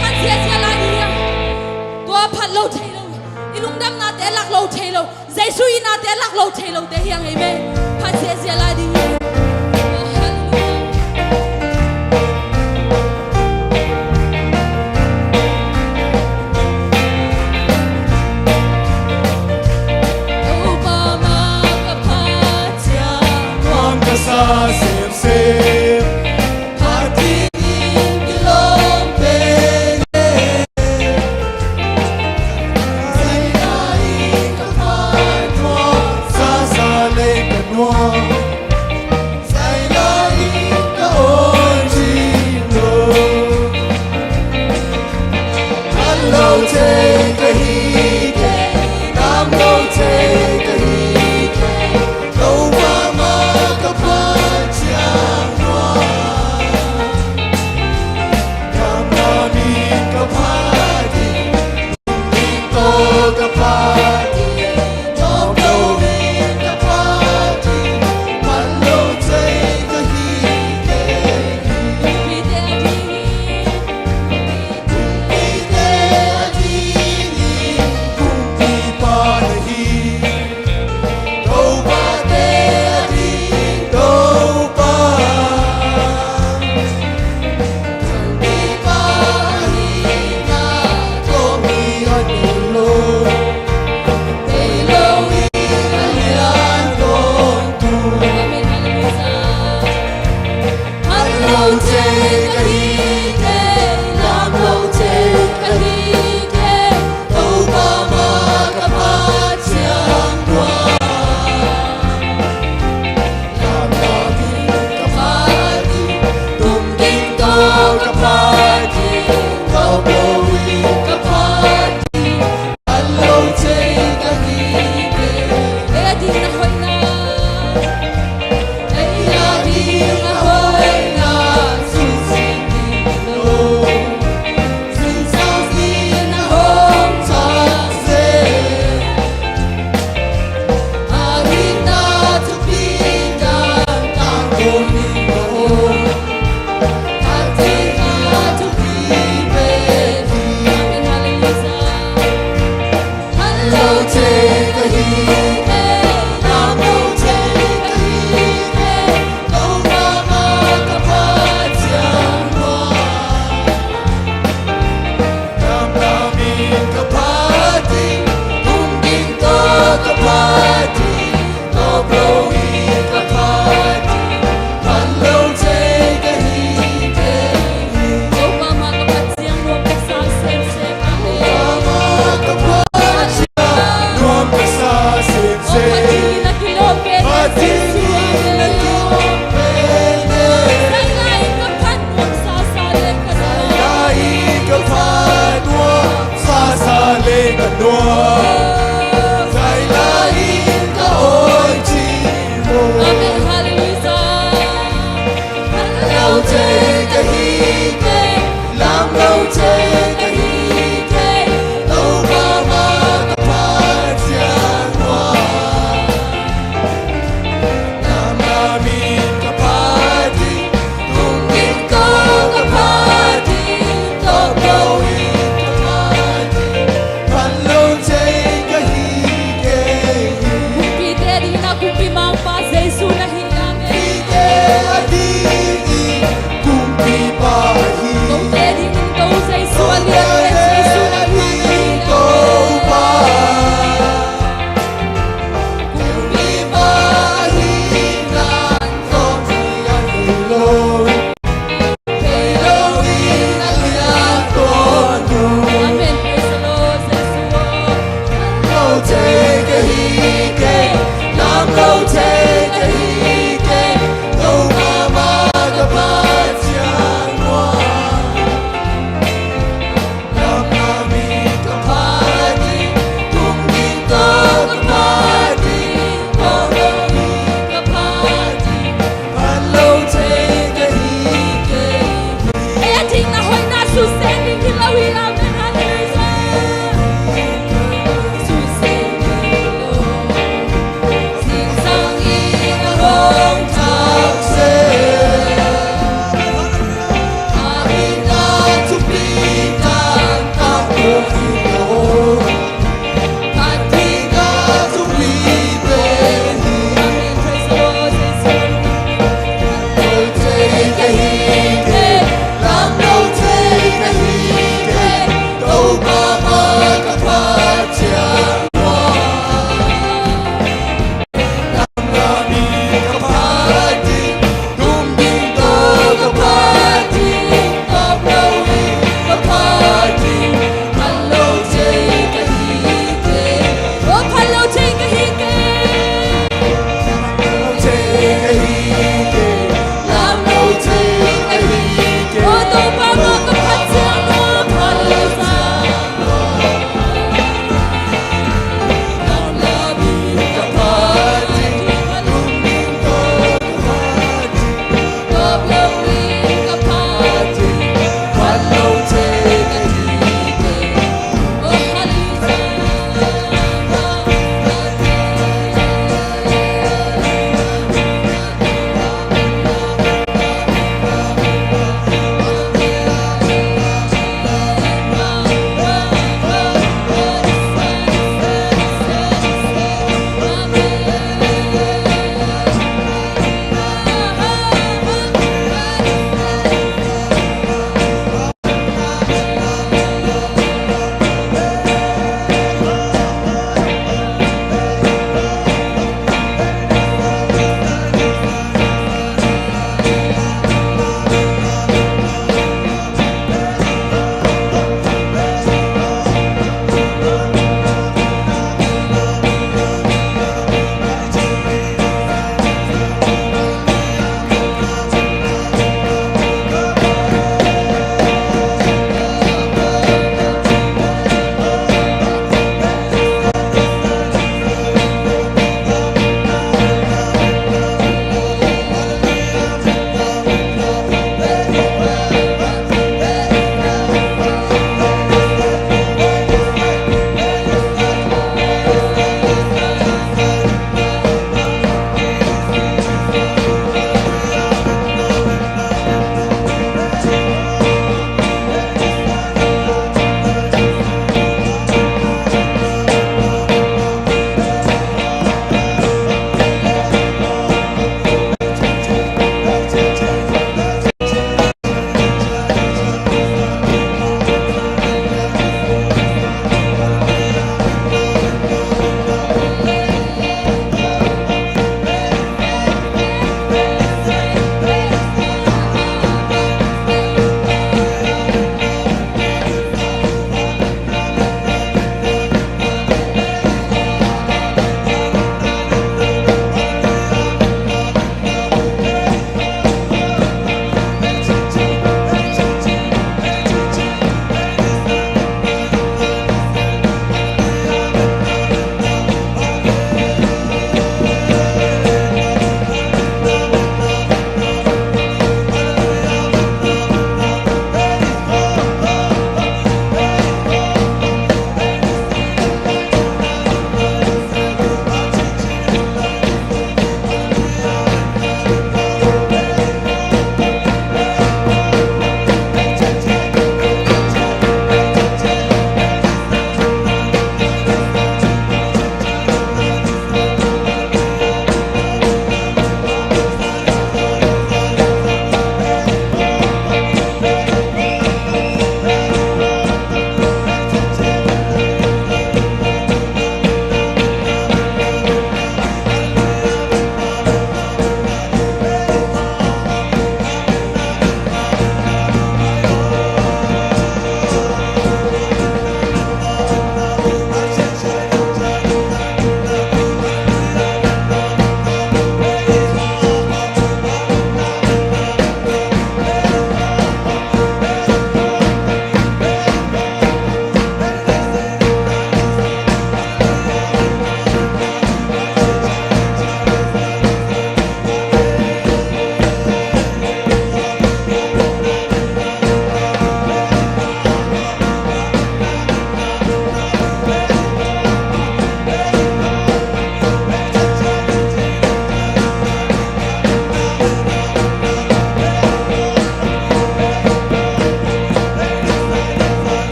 Phat ziahziah lai ding hi hang. Tua phat lo thei lo, i lungdamnate lak lo thei lo, Jesu itnate lak lo thei lote hi hang, amen. Phat ziahziah lai ding hi. Oh, halleluiah. Topa mah ka phat ciang nuam ka sa semsem.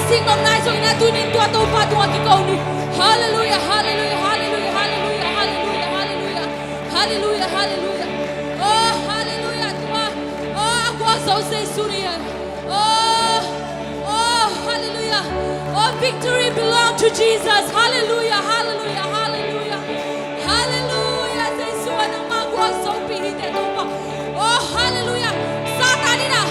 Sing nop nai zongin a, tuni-in tua Topa tungah kiko ni. Halleluiah, halleluiah, halleluiah, halleluiah, halleluiah, halleluiah. Halleluiah, halleluiah. Oh, halleluiah. Tua, oh, a gualzo Jesu ni. Oh, oh, halleluiah. Oh, victory belong to Jesus. Halleluiah, halleluiah, halleluiah. Halleluiah, Jesu ah nangmah gualzopih hi teh Topa. Oh, halleluiah. Satan in a,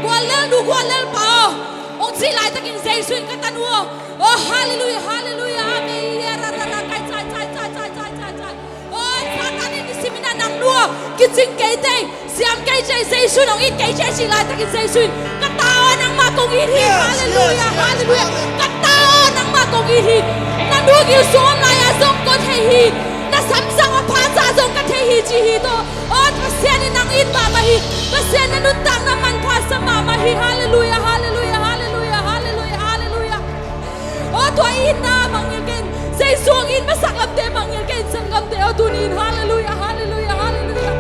guallel nu, guallel pa aw, hong cih laitakin Jesu in ka tanu aw. Oh, halleluiah, halleluiah, amen. Ia, ra, ra, ra, kai, cai, cai, cai. Oh, Satan in nisim in a nang nu aw, kicing kei tei, siam kei tei, Jesu in hong it kei tei cih laitakin Jesu in, ka ta aw nangmah kong it hi. Yes, halleluiah, yes, halleluiah. Ka ta aw nangmah kong it hi. Na nu gil sung om lai-ah zong kong thei hi. Na samsang aw pha sa zong ka thei hi ci hi tawh. Oh, Pasian in nang it mahmah hi. Pasian na nuntakna manpha sa mahmah hi. Halleluiah, halleluiah, halleluiah, halleluiah, halleluiah. Oh, tua itna mangngilh kei in. Jesu hong it masak lamte mangngilh kei in, sanggamte. Oh, tuni-in halleluiah, halleluiah, halleluiah.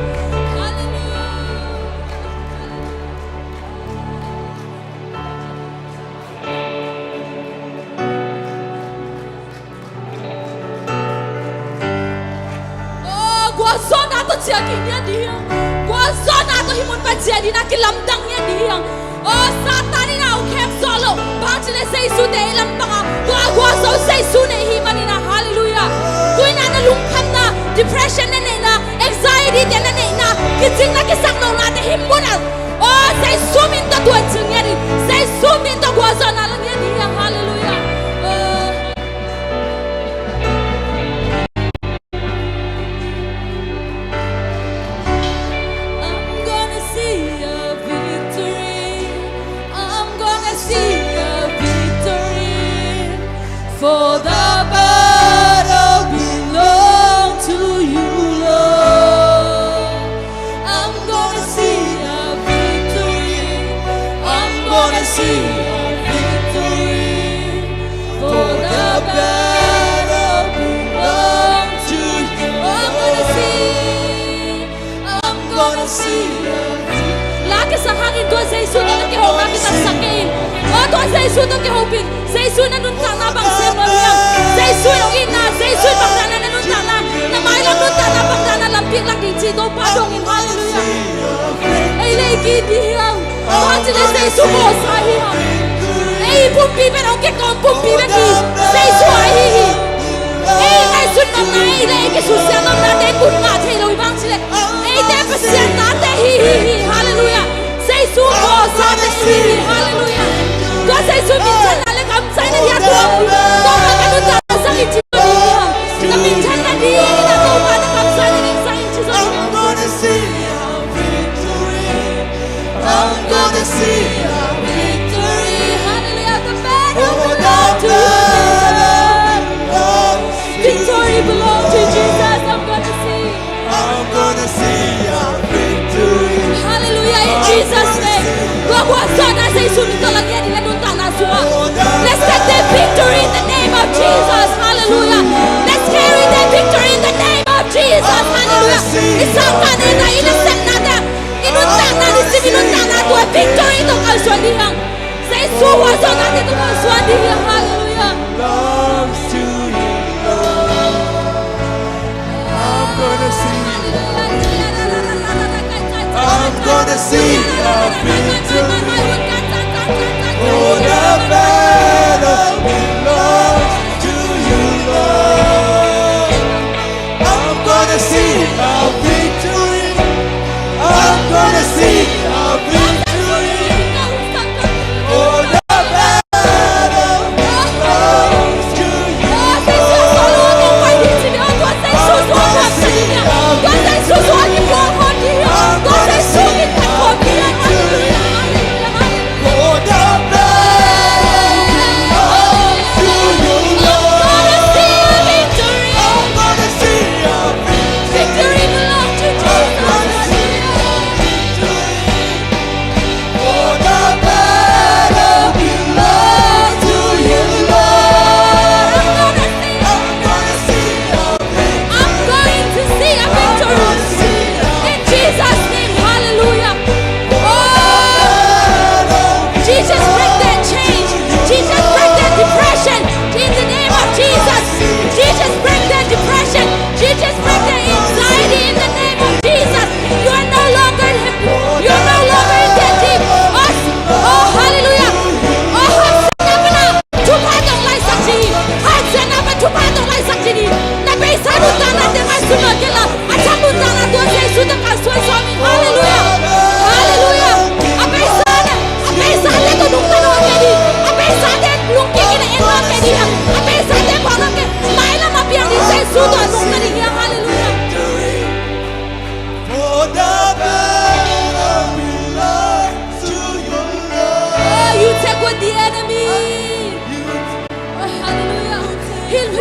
Halleluiah. Oh, gualzawhna tawh ciah kik ngiat ding hi hang. Gualzawhna tawh hih mun pan ciah ding a kilamdang ngiat ding hi hang. Oh, Satan in a hong khek zawh loh. Bang ci leh Jesu te i lampang a, tua gualzo Jesu nei hi manin a, halleluiah. Tu-in a na lungkhamna, depression na neihna, anxiety te na neihna, kicingna kisak lohnate hih mun a, oh, Jesu min tawh tuancil ngiat in, Jesu min tawh gualzawhna la ngiat ding hi hang, halleluiah. Oh. I'm gonna see a victory. I'm gonna see a victory. For the battle belong to you, Lord. I'm gonna see a victory. I'm gonna see a victory. For the battle belongs to you. Oh, I'm gonna see. I'm gonna see. La kisang hangin tua Jesu tawh kihopna kitatsak kei in. Oh, tua Jesu tawh kihop in. Jesu na nuntakna bang sem lo hiam? Jesu in hong itna, Jesu in bang dan a na nuntakna, na mailam nuntakna bang dan a lampi lak ding cih Topa dong in. Halleluiah. Ei le i ki ding hiam? Bang ci leh Jesu mawhsa hi hang. Ei pumpi pen hong kikawm pumpi bek hi. Jesu ahi hi. Ei ngaihsut nopna, ei le ei kisusia nopnate in bun ngah thei lo hi, bang ci leh eite Pasian tate hi hi hi. Halleluiah. Jesu mawhsa bek hi hi. Halleluiah. Tua Jesu minthanna le kamsaina hi a, tua Topa ka nuntakna zang in ci zong hi hi. Na minthanna ding in a, Topa na kamsaina ding zang in ci zong hi hi. I'm gonna see a victory. I'm gonna see a victory. Hallelujah. The battle belongs to you, Lord. Victory belongs to Jesus. I'm gonna see. I'm gonna see a victory. Hallelujah. In Jesus' name. Tua gualzawhna Jesu min tawh la ngiat in la nuntakna sungah. Let's take the victory in the name of Jesus. Hallelujah. Let's carry the victory in the name of Jesus. Hallelujah. I sangkahna, i nasepnate, i nuntakna, nisim i nuntakna tua victory tawh kalsuan ding hi hang. Jesu gualzawhnate tawh kalsuan ding hi hang. Hallelujah. Belongs to you, Lord. I'm gonna see. I'm gonna see a victory. Oh, the battle belongs to you, Lord. I'm gonna see a victory.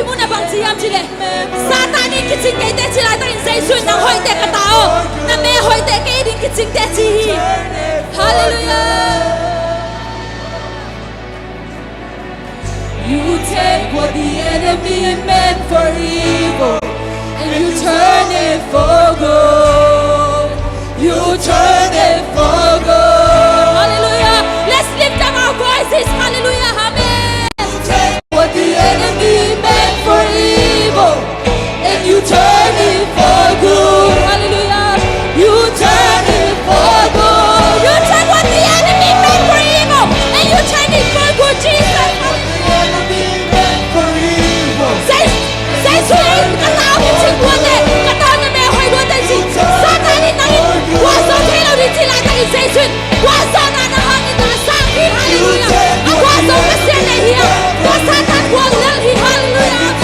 Muna bang ci hiam cih leh, Satan in kicing kei teh ci laitakin Jesu in nang hoih teh ka ta aw, na me hoih teh kei ding kicing teh ci hi. Hallelujah. You take what the enemy meant for evil, and you turn it for good. You turn it for good. Hallelujah. Let's lift up our voices. Hallelujah. Amen. You take what the enemy meant for evil, and you turn it for good. Hallelujah. You turn it for good. You take what the enemy meant for evil, and you turn it for good, Jesus. Hallelujah. Say, say, say, ka tau kicing lua teh, ka tau na me hoih lua teh ci. Satan in nang in gualzo thei lo ding ci laitakin Jesu in gualzawhna na hangin na sang hi. Hallelujah. A gualzo Pasian nei hi a, tua Satan gual lel hi. Hallelujah.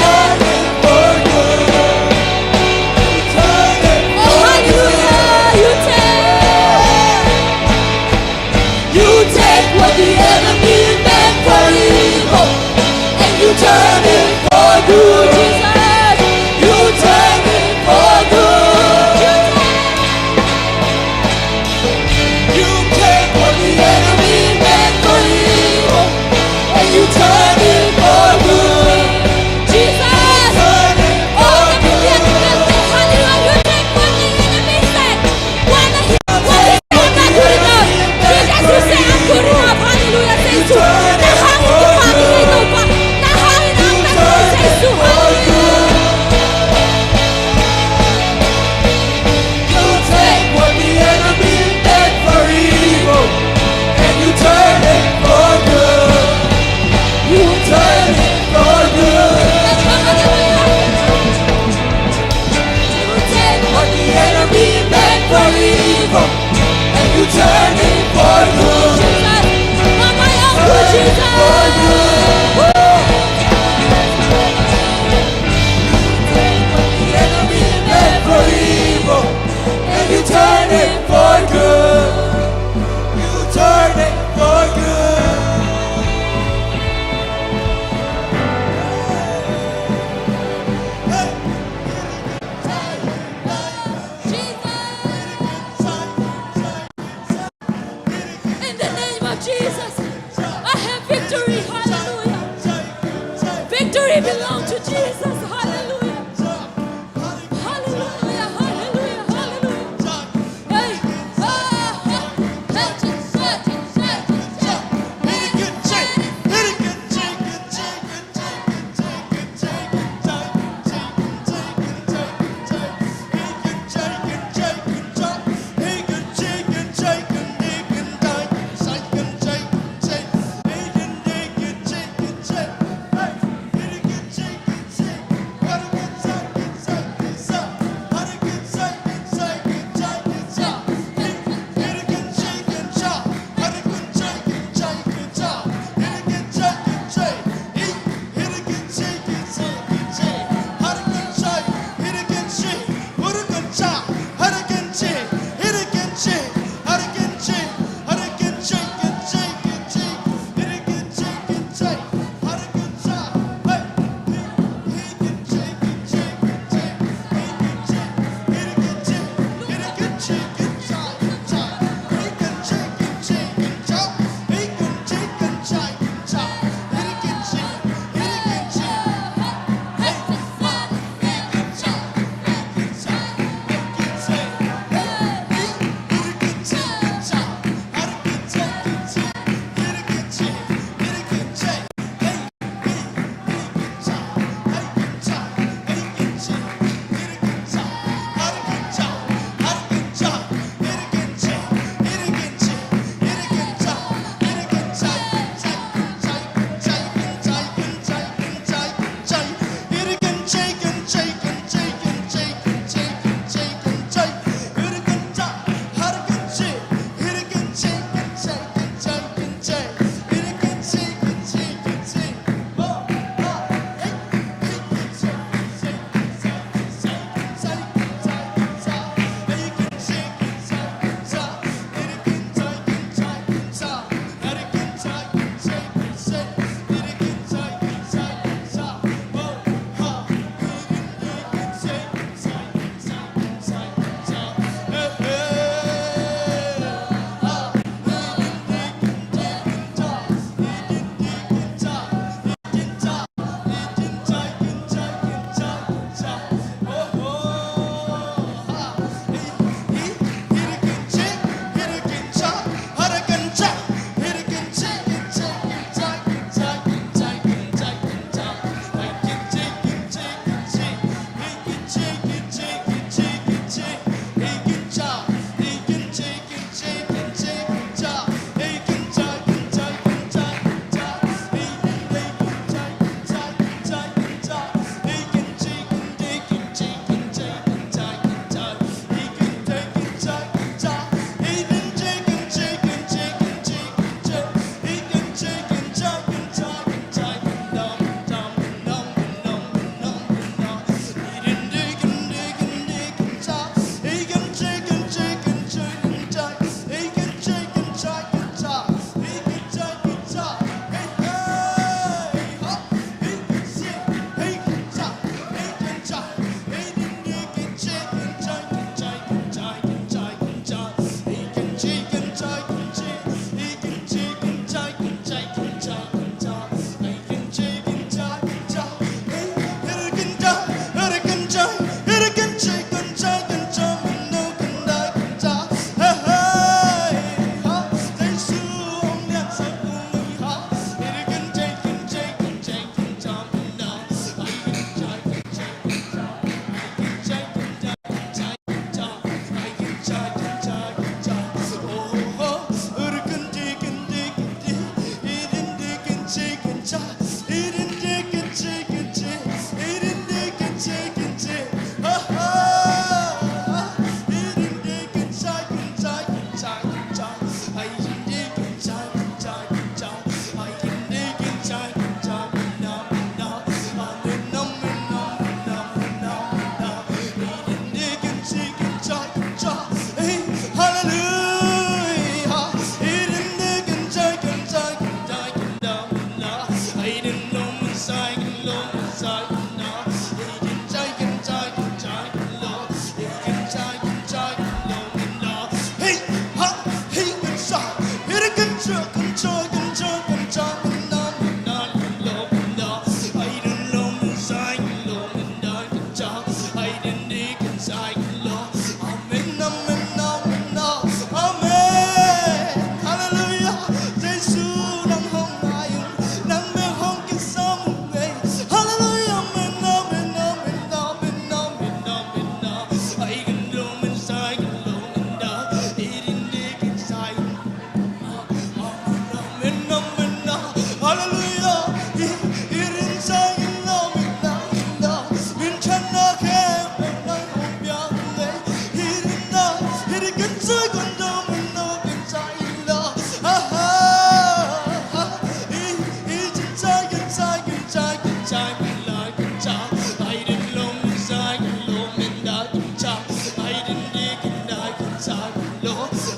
Amen. Oh, hallelujah. You take, you take what the enemy meant for evil, and you turn it for good. Jesus. You turn it for good. You take, you take what the enemy meant for evil, and you turn it for good. Jesus. Turn it for good. Oh, let me hear the best. Hallelujah. You take what the enemy meant. What the, what the, I'm not good enough. Jesus, you say I'm good enough. Hallelujah. Say so. Na hangin kipahpih hi, Topa. Na hangin ang na, say so. Hallelujah. You take what the enemy meant for evil, and you turn it for good. You turn it for good. You take what the enemy meant for evil, and you turn it for good. Jesus, not my own good, Jesus. For good. You take what the enemy meant for evil, and you turn it for good. You turn it for good. Hey.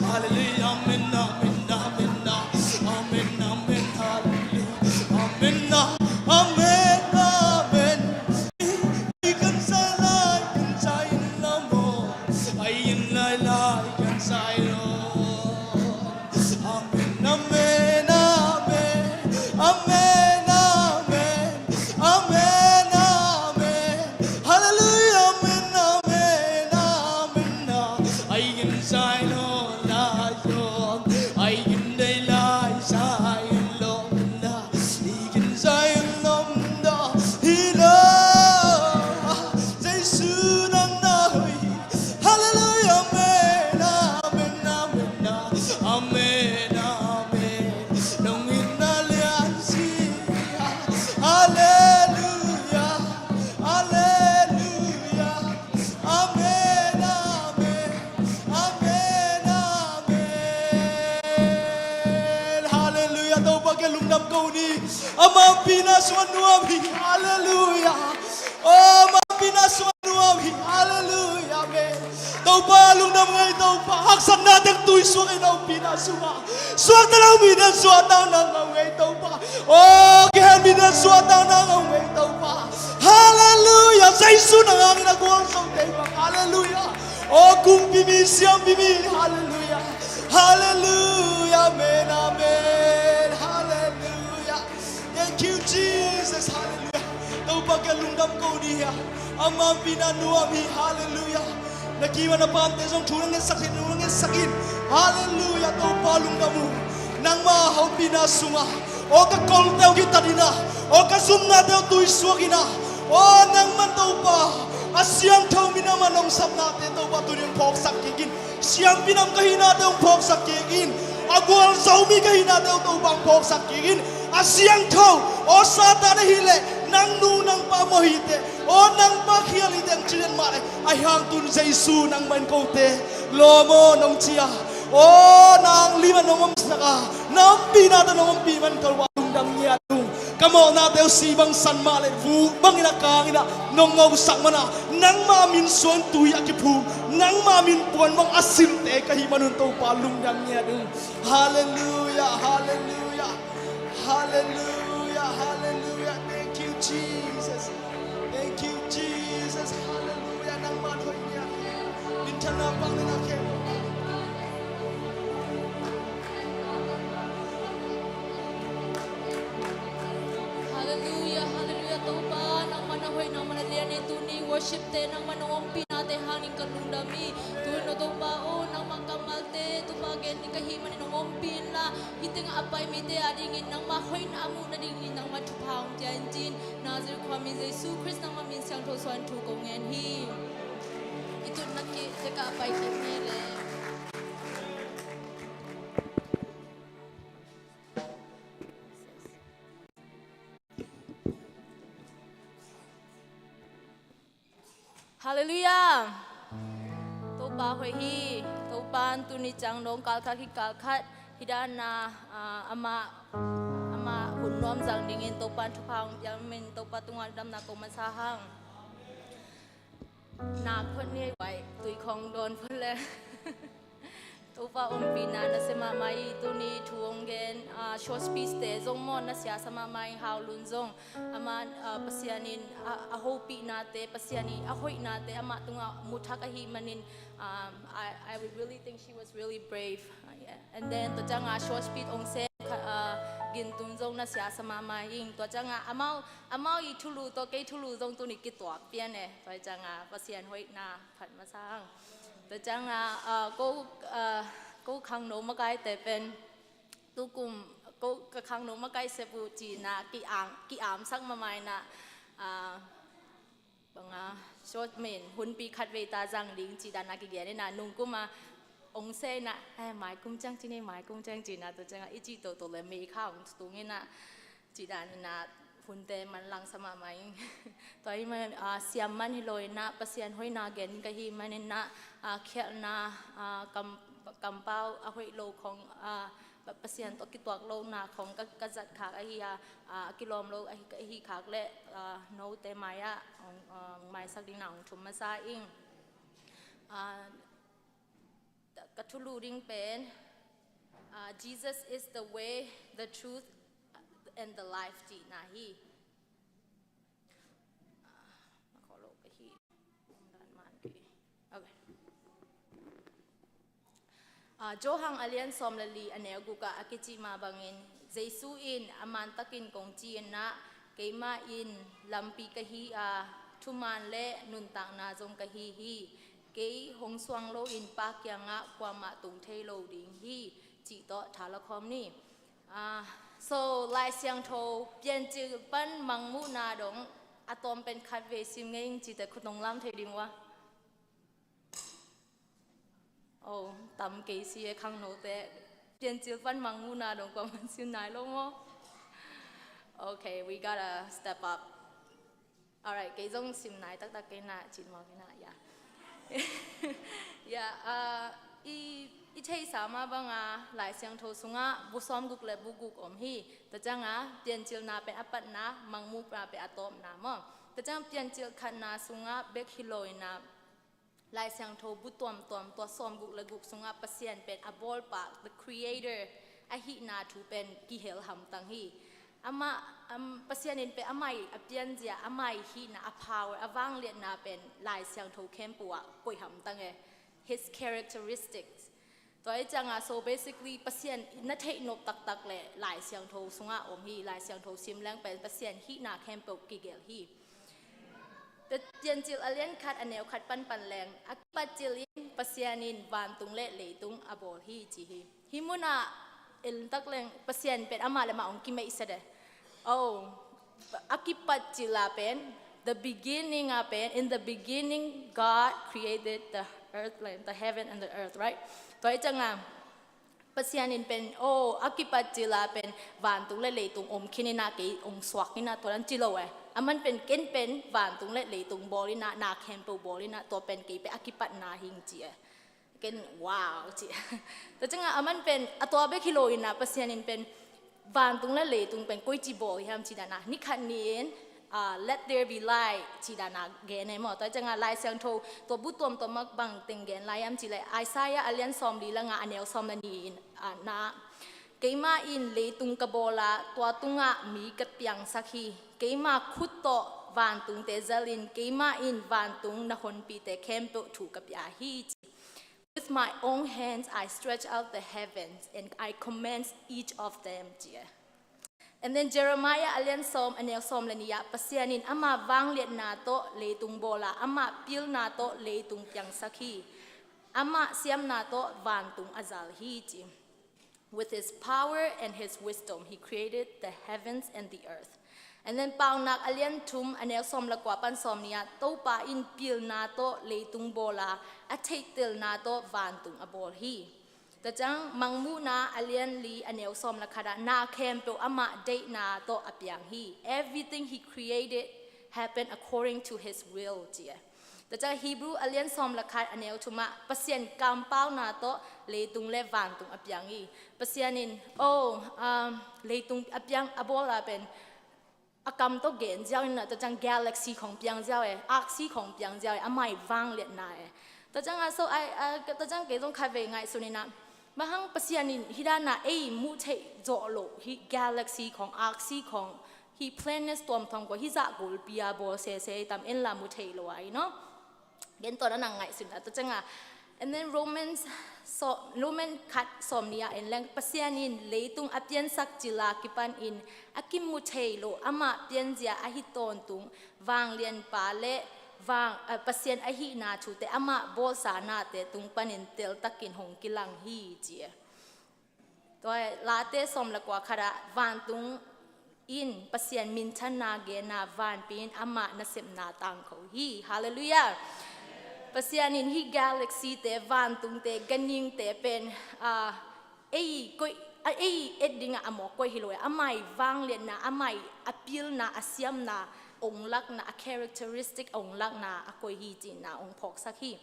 Hallelujah, amen, amen, amen, amen, amen, amen, amen, hallelujah, amen, amen, amen. Ai kan sai lai kan sai in la maw, ai in lai lai kan sai lo. Amen, amen, amen, amen, amen, amen, amen. Hallelujah, amen, amen, amen. Ai in sai lo lai lo, ai in dai lai sai lo na. Hallelujah, amen, amen, amen, amen, amen. Nong in na lian si. Hallelujah, hallelujah, amen, amen, amen, amen. Hallelujah. Topa kiang lungdam ko ni. Ama ompihna sungah nuam hi. Hallelujah. Oh, ama ompihna sungah nuam hi. Hallelujah. Amen. Topa lungdam ngei Topa. Haksatna teng tui suak in ama ompihna sungah. Suakta na ngei, suakta na ngei Topa. Oh, kihen mi na suakta na ngei Topa. Hallelujah. Jesu na ngei na guang song Topa. Hallelujah. Oh, kumpi mi, siampi mi. Hallelujah. Hallelujah, amen, amen. Hallelujah. Thank you, Jesus. Hallelujah. Topa kiang lungdam ko ni hia. Ama ompihna nuam hi. Hallelujah. Na kiim a na pamte zong thu na ngetsak hi, thu na ngetsak in. Hallelujah. Topa lungdam uh. Nangma ompihna sungah, aw ka kolte uh kitat in ah, aw ka zumnate uh tui suak in ah, aw nangman Topa a siangtho minam a nong sapnate Topa tuni hong phawksak kik in. Siampi nam ka hihnate hong phawksak kik in. A gualzo mi ka hihnate hong Topa hong phawksak kik in. A siangtho, aw Satan ahih leh nang nu nang pa mawh hi teh, aw nang pa khial hi teh hong ci den mah leh, ahi hang tun Jesu nangmah in kote lawm aw nong ci a, aw nang lim ah nong omsak a, na ompihna tawh nong ompih man ka lungdam ngiat ung. Ka mawhnate uh si bang san mah leh vuk bangin a kangin ah nong ngosak man a, nangma min suang tui a kiphum, nangma min puan bang a silte ka hih manun Topa lungdam ngiat ung. Hallelujah, hallelujah, hallelujah, hallelujah. Thank you, Jesus. Thank you, Jesus. Hallelujah. Nangman hoih ngiat. Minthanna pang ngiat. Hallelujah, hallelujah. Topa nangman a hoih, nangman a lian hi. Tuni worship te nangman nong ompihnate hangin ka lungdam hi. Tuni Topa aw, nangman kammalte Topa gen ding ka hih manin nong ompih inla, hih tengah a pai mite adingin nangma hoihna a muh nadingin nangma thupha hong pia in ci-in, Nazareth khuami Jesu Khrist nangma min siangtho suangin thu kong ngen hi. I tutna kik tekah a pai kik ni leh. Hallelujah. Topa hoih hi. Topa in tuni ciang dong kal khat khit kal khat hih dan a, ah, amah, amah hun nuam zang dingin Topa in thupha hong pia manin Topa tungah damna kong masa hang. Na khut ni vai tui khong dawn phot le. Topa ompihna nasia mahmah hi. Tuni thu hong gen, ah, short speech te zong maw nasia sa mahmah hi. Hau Lun zong amah, ah, Pasian in, ah, a hopihnate, Pasian in a hoihnate amah tungah muthak ahih manin, um, I, I would really think she was really brave. Ah, yeah. And then tua ciangah short speech hong sem, ah, Gin Tun zong nasia sa mahmah hi. Tua ciangah amau, amau i thulu tawh kei thulu zong tuni kituak pian e. Tua ciangah Pasian hoihna phat masa hang. Tua ciangah, ah, ko, ah, ko khangno makaite pen tukum ko ka khangno makai sep uh ci-in ah ki-am, ki-amsak mahmah in ah, ah, bang a, short men hunpi khat vei ta zang ding cih dan a kigen in ah nungkum a hong sem in ah, eh, maikum ciang ci ni, maikum ciang ci in ah tua ciangah i cih toto le mei kha hong tung in ah cih dan in ah hunte manlang sa mahmah ing. Tua ahih man, ah, siam man hi lo in ah Pasian hoihna gen ka hih manin ah, ah, khialhna, ah, kam, kampau a hoih lo khong, ah, Pa-, Pasian tawh kituak lo na khong ka, ka zat khak ahi a, ah, a kilawm lo ahi, ahi khak le, ah, note mai-ah hong, ah, maisak ding na hong thum masa ing. Ah, ka thulu ding pen, ah, "Jesus is the way, the truth, and the life," cihna hi. Ah, na khawh lo ka hi. Okay. Ah, Johan a lian sawm le li a neu guk ah a kicih mah bangin, Jesu in a mantakin kong ci-in ah, "Keimah in lampi ka hi a, thuman le nuntakna zong ka hi hi. Kei hong suang loin Pa kiangah kuamah tung thei lo ding hi," cih tawh tha la khawm ni. Ah, so, Lai Siangtho Piancil pan Mangmuhna dong a tawm pen khat vei sim ngei ing cite khut nong lam thei ding uh a. Oh, tam kei si e, khangnote. Piancil pan Mangmuhna dong kuaman sim nai lo maw? Okay, we gotta step up. Alright, kei zong sim nai taktak kei na, cin maw kei na, ya. Ya, ah, i, i theihsa mah banga Lai Siangtho sungah bu sawm guk le bu guk om hi. Tua ciangah Piancilna pen a patna, Mangmuhna pen a tawpna maw. Tua ciangah Piancil khatna sungah bek hi lo-in ah, Lai Siangtho bu tuamtuam tua sawm guk le guk sungah Pasian pen a bawlpa, the creator, ahihna thu pen kihel hamtang hi. Amah, um, Pasian in pen amah ii a pianzia, amah ii hihna, a power, a vangliatna pen Lai Siangtho khempeuh ah koih hamtang e. His characteristics. Tua hi ciangah, so basically, Pasian na theih nop taktak le Lai Siangtho sungah om hi. Lai Siangtho sim leng pen Pasian hihna khempeuh kigelh hi. Tua Piancil a lian khat a neu khat panpan leng, a kipat cil in Pasian in vantung le leitung a bawl hi ci hi. Hih munah en tak leng Pasian pen amah le amah hong kimeihset e. Oh, a kipat cil ah pen, the beginning ah pen, "In the beginning God created the earth," like, the heaven and the earth, right? Tua hi ciangah Pasian in pen, oh, a kipat cil ah pen vantung le leitung om khin in ah kei hong suak in ah tua dan ci lo e. Aman pen, "Ken pen vantung le leitung bawl in ah, na khempeuh bawl in ah, tua pen kei pen a kipatna hi ing," ci e. Ken, wow, ci. Tua ciangah aman pen a tua bek hi lo-in ah Pasian in pen vantung le leitung pen koici bawl hiam cih dan ah, ni khat ni-in, ah, "Let there be light," cih dan ah gen e maw. Tua ciangah Lai Siangtho tua bu tuamtuam ah bang teng gen lai hiam cih leh, Isaiah a lian sawm li le nga a neu sawm le nih in, ah, na, "Keimah in leitung ka bawl a, tua tungah mi ka piangsak hi. Keima khut tawh vantungte zalin, keimah in vantung na honpite khempeuh thu ka pia hi," ci. "With my own hands I stretch out the heavens, and I command each of them," ci e. And then Jeremiah a lian sawm a neu sawm le nih ah Pasian in amah vangliatna tawh leitung bawl a, amah pilna tawh leitung piangsak hi. Amah siamna tawh vantung a zal hi ci. "With his power and his wisdom, he created the heavens and the earth." And then Paunak a lian thum a neu sawm le kua pan sawm nih ah, "Topa in pilna tawh leitung bawl a, a theihtelna tawh vantung a bawl hi." Tua ciang Mangmuhna a lian li a neu sawm le khat ah, "Na khempeuh amah deihna tawh a piang hi." "Everything he created happened according to his will," ci e. Tua ciang Hebrew a lian sawm le khat a neu thum ah, "Pasian kampauna tawh leitung le vantung a piang hi." Pasian in, oh, um, leitung a piang, a bawl a pen a kam tawh gen ziau in ah, tua ciang galaxy khong piang ziau e, argsi khong piang ziau e, amah ii vangliatna e. Tua ciangah, so, ai, a, tua ciang kei zong khat vei ngaihsun in ah, bang hang Pasian in hih dan ah ei muh theih zawh loh hih galaxy khong, argsi khong, hih planets tuamtuam khong hih zah gulpi a bawl sese tam, en la mu thei lo a hi, no? Gen tua na nang ngaihsun a, tua ciangah. And then Romans, so, Roman khat sawm nih ah en leng, "Pasian in leitung a piansak cil a kipan in a kimu thei lo amah pianzia ahi tawntung vanglianpa le vang, eh, Pasian ahihna thute amah bawlsa nate tung panin teltakin hong kilang hi," ci e. Tua Late sawm le kua khat ah, "Vantung in Pasian minthanna gen a, vanpi in amah nasepna tangko hi." Halleluiah. Pasian in hih galaxy te, vantungte, ganhingte pen, ah, ei koih, a, ei et dingah a mawk koih hi lo e. Amah ii vangliatna, amah ii a pilna, a siamna ong lakna, a characteristic ong lakna a koih hi cihna ong phawksak hi.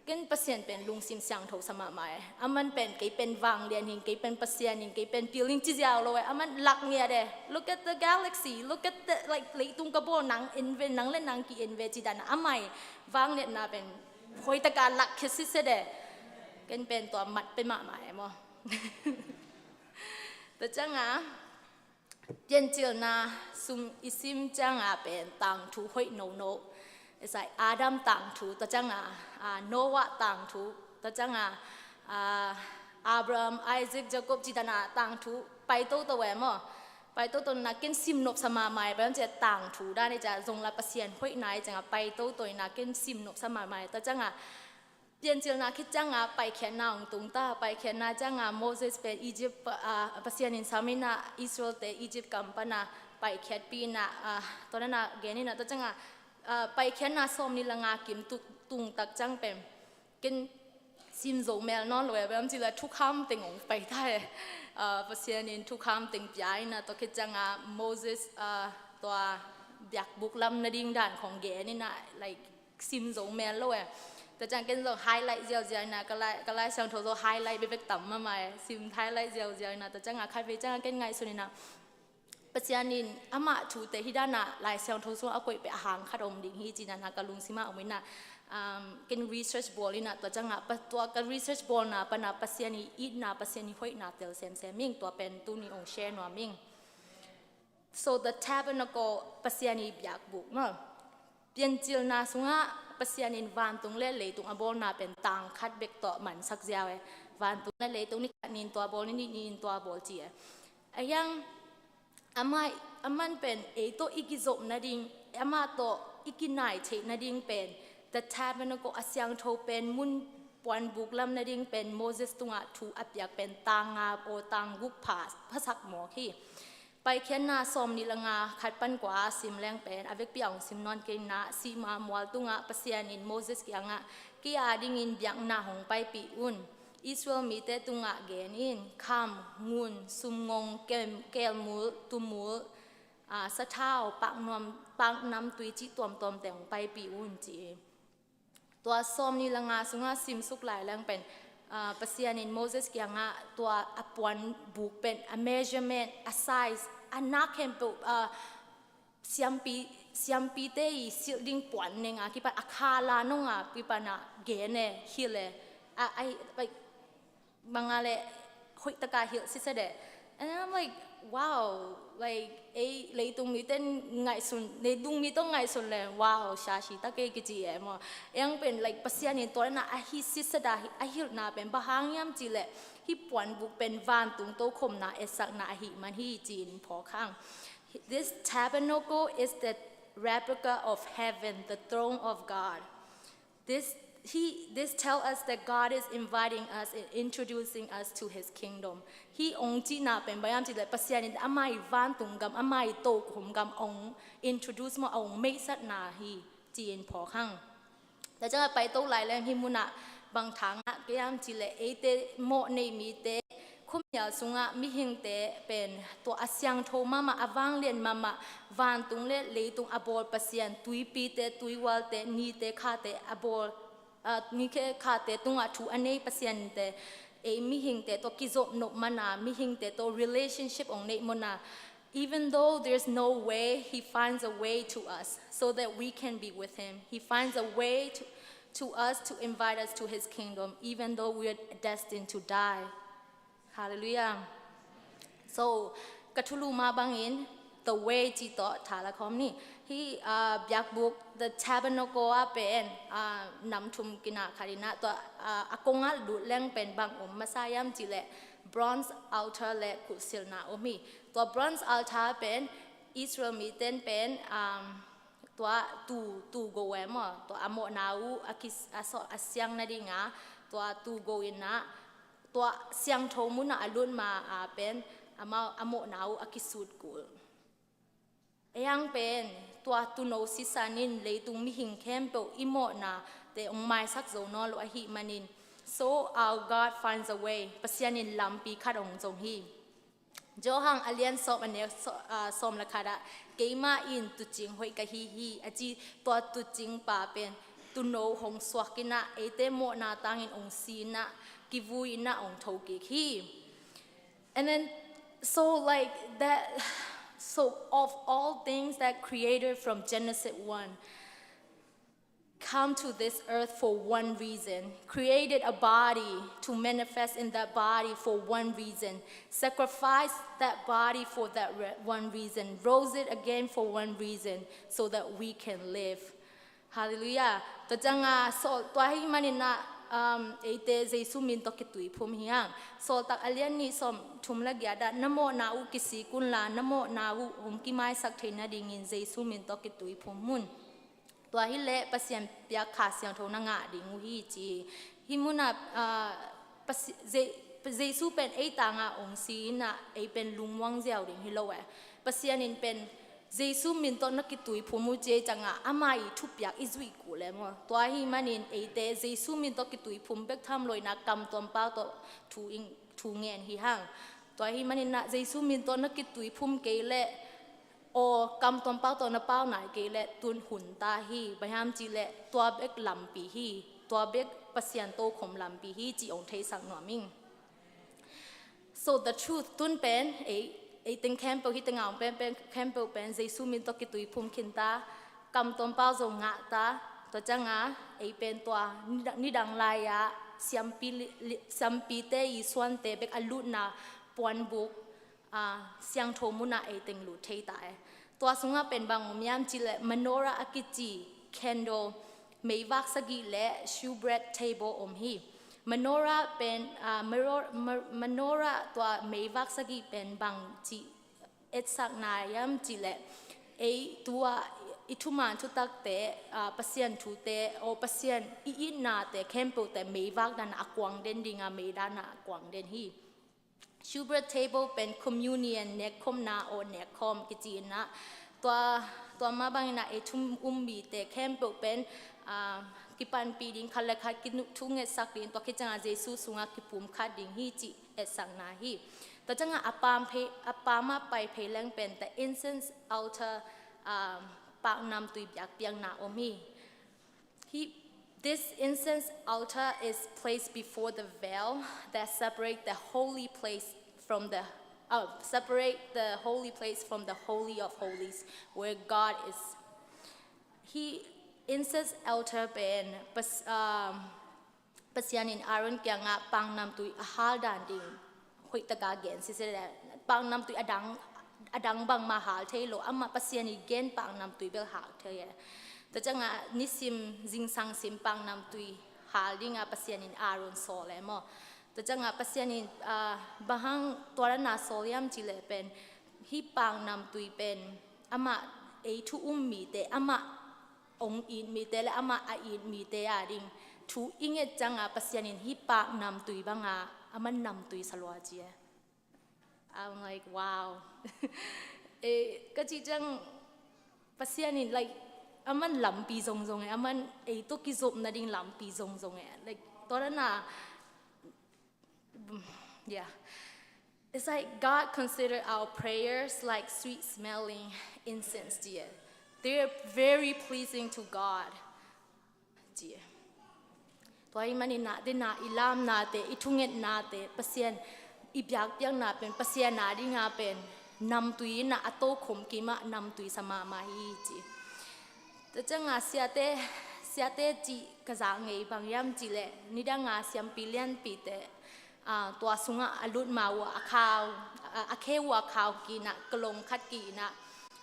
Ken Pasian pen lungsim siangtho sa mahmah e. Aman pen kei pen vanglian hi ing, kei pen Pasian hi ing, kei pen pil hi ing ci ziau lo e. Aman lak ngiat e. Look at the galaxy. Look at the, like, leitung ka bawl, nang en ve, nang le nang ki-en ve ci dan a, amah i vangliatna pen hoih taka lak khia sitset e. Ken pen tua mat pia mahmah e maw. Tua ciang a, Piancilna sung i sim ciang a pen tangthu hoih nono. It's like Adam tangthu, tua ciang a, ah, Noah tangthu, tua ciang a, ah, Abraham, Isaac, Jacob ci dan a tangthu pai toto e maw. Pai toto na ken sim nop sa mahmah e, pai ciang tangthu dan i ciang zong la Pasian hoihna i ciang a pai toto i na ken sim nop sa mahmah e. Tua ciang a, Piancilna khit ciang a paikhiatna hong tung ta, paikhiatna ciang a Moses pen Egypt, ah, Pasian in sam in a Israel te Egypt gam pan a paikhiatpih in a, ah, tua dan a gen in a, tua ciang a, ah, paikhiatna sawmnih le nga kim tu-, tung tak ciang pen ken sim zo mel nawn lo e, bang ci la thukham teng hong pai ta e. Ah, Pasian in thukham teng pia in a, tua khit ciang a Moses, ah, tua biakbuk lam nading dan khong gen in a, like, sim zo mel lo e. Tua ciang ken zong highlight ziauziau in a, ka lai, ka Lai Siangtho zong highlight bekbek tam mahmah e. Sim highlight ziauziau in a, tua ciang a khatvei ciang a ken ngaihsun in a, Pasian in amah thute hih dan a Lai Siangtho sung a koih pen a hang khat om ding hi ci dan a ka lungsim ah om in a, um, ken research bawl in a, tua ciang a pa-, tua ka research bawlna pan a Pasian i itna, Pasian i hoihna tel semsem ing, tua pen tuni hong share nuam ing. So the tabernacle, Pasian i biakbuk maw. Piancilna sungah Pasian in vantung le leitung a bawlna pen tang khat bek tawh mansak ziau e. Vantung le leitung ni khat ni in tua bawl, ni, ni, ni in tua bawl ci e. A hiang amah, aman pen ei tawh i kizop nading, amah tawh i kinai theih nading pen the tabernacle, a siangtho pen mun puanbuk lam nading pen Moses tungah thu a piak pen tang nga aw tang guk pha, phasak mawk hi. Paikhiatna sawmnih le nga khat pan kua a sim leng pen a vekpi a hong sim nawn kei in a, Sinai mual tungah Pasian in Moses kiangah, kei a dingin biakna hong paipih un. Israel mite tungah gen in, kham, ngun, sumngong, kem-, keelmul, tumul, ah, sathau, paknuam, paknamtui cih tuamtuam teng hong paipih un ci. Tua sawmnih le nga sungah simsuk lai leng pen, ah, Pasian in Moses kiangah tua a puanbuk pen, a measurement, a size, a nak khempeuh, ah, siampi, siampite i silh ding puan neng a kipan, a khala nong a kipan a gen e, hilh e. A, a, like, bang a le hoih taka hilh sitset e. And I'm like, wow, like, ei, leitung mite ngaihsun, leitung mi tawh ngaihsun le, wow, shashi ta kei kici e maw. Ei ang pen, like, Pasian in tua na a hih sitset a, a hilhna pen bang hang hiam cih leh, hih puanbuk pen vantung tokhomna etsakna ahih man hi ci-in phawk hang. This tabernacle is the replica of heaven, the throne of God. This, he, this tell us that God is inviting us and introducing us to his kingdom. Hih ong cihna pen bang hiam cih leh Pasian in amah i vantung gam, amah i tokhom gam ong introduce maw, ong meisatna hi ci-in phawk hang. Tua ciang a paito lai leng hih munah bang thang ah kei hiam cih leh eite mawh nei mite, khuamial sungah mihingte pen tua a siangtho mahmah, a vanglian mahmah, vantung le leitung a bawl Pasian, tuipite, tuihualte, nite, khate a bawl, ah, nite khate tungah thu a nei Pasiante, ei mihingte tawh kizop nop man a, mihingte tawh relationship ong neih man a, even though there's no way, he finds a way to us so that we can be with him. He finds a way to, to us to invite us to his kingdom, even though we are destined to die. Hallelujah. So, ka thulu mah bangin, the way cih tawh tha la khawm ni. Hih, ah, biakbuk, the tabernacle ah pen, ah, nam thum kinah khat in ah, tua, ah, a kongah lut leng pen bang om masa hiam cih leh bronze altar le kulhsilna om hi. Tua bronze altar pen Israel mite'n pen, um, tua tuu, tuu go e maw, tua a mawhna uh a ki, a sawh, a siang nading a, tua tuu go in ah, tua siangtho mun ah a lut ma a pen, amau a mawhna uh a kisut kul. Ei ang pen, tua tuuno sisan in leitung mihing khempeuh i mawhnate ong maisak zo nawn lo ahih manin, so our God finds a way, Pasian in lampi khat ong zong hi. Johan a lian sawm a neu saw-, ah, sawm le khat ah, keimah in tuucing hoih ka hi hi, a ci. Tua tuucing pa pen tuuno hong suak in ah, eite mawhna tangin hong si in ah, kivui in ah hong thokik hi. And then, so like that, so of all things that created from Genesis one, come to this earth for one reason, created a body to manifest in that body for one reason, sacrifice that body for that re- one reason, rose it again for one reason, so that we can live. Halleluiah. Tua cianga sawl tua hi maninah, um, eite Jesu min tawh kituiphum hi hang. Sawltak a lian nih sawm thum le giat ah, na mawhna uh kisik unla, na mawhna uh hong kimaisak thei nadingin Jesu min tawh kituiphum un. Tua hileh Pasian piak Kha Siangtho na ngah ding uh hi ci hi. Hih munah, ah, Pasi- Je- Jesu pen ei tangah hong si inah ei pen lungmuang ziau ding hi lo eh. Pasian in pen Jesu min tawh na kituiphum uh ci ei cianga ama i thupiak i zuih kul le maw. Tua hi manin eite Jesu min tawh kituiphum bek tham lo inah kam tuampau tawh thu in- thu ngen hi hang. Tua hi maninah Jesu min tawh na kituiphum kei leh aw kam tuampau tawh na pau nai kei leh tun hun ta hi. Bang hiam cih leh tua bek lampi hi. Tua bek Pasian tokhom lampi hi cih hong theisak nuam ing. So the truth, tun pen ei, ei teng khempeuh, hih tengah hong pen pen khempeuh pen Jesu min tawh kituiphum khin ta, kam tuampau zong ngah ta. Tua cianga ei pen tua nidang, nidang lai-ah siampi li- li- siampite i suante bek a lutna puanbuk, ah, siangtho munah ei teng lut thei ta eh. Tua sungah pen bang om hiam cih leh menorah a kici candle meivak sagih le shewbread table om hi. Menorah pen, ah, meror- mer- menorah tua meivak sagih pen bang cih etsakna hiam cih leh ei tua i thuman thutakte, ah, Pasian thute aw Pasian i itnate khempeuhte meivak danah a kuang den dinga mei danah a kuang den hi. Shewbread table pen communion, nekkhopna aw nekkhawm kici inah, tua, tua mah banginah ei thu um mite khempeuh pen, ah, kipanpih ding, khat le khat kinu- thungetsak ding, tua khit cianga Jesu sungah kipumkhat ding hi cih etsakna hi. Tua cianga a pam phei- a pamah pai phei leng pen the incense altar, ah, paknamtui biakpiakna om hi. He, this incense altar is placed before the veil that separate the holy place from the, uh, separate the holy place from the holy of holies, where God is. Hih incense altar pen Pas- um, Pasian in Aaron kiangah paknamtui a hal dan ding hoihtaka gen siseh leh, paknamtui a dang, a dang bangmah hal thei lo, amah Pasian i gen paknamtui bel hal thei e. Tua cianga nisim zingsang sim paknamtui hal dinga Pasian in Aaron sawl e maw. Tua cianga Pasian in, ah, bang hang tua dana sawl hiam cih leh pen, hih paknamtui pen amah ei thu um mite, amah hong it mite le amah a it mite a ding thu i nget cianga Pasian in hih paknamtui banga aman namtui sa lua ci e. I'm like, wow. Eh, ka cih ciang Pasian in, like, aman lampi zongzong e, aman ei tawh kizop nading lampi zongzong e. Like, tua dana, yeah. It's like God consider our prayers like sweet smelling incense, dear. They're very pleasing to God, dear. Tua hi maninah dena i lamnate, i thungetnate, Pasian i biakpiakna pen Pasian a dinga pen namtui inah a tokhom kimah namtui sa mahmah hi ci. Tua cianga siate, siate cih ka zak ngei bang hiam cih leh, nidanga siampi lianpite, ah, tua sungah a lut ma uh a khau, a, a khe uh a khau kinah, kalong khat kinah,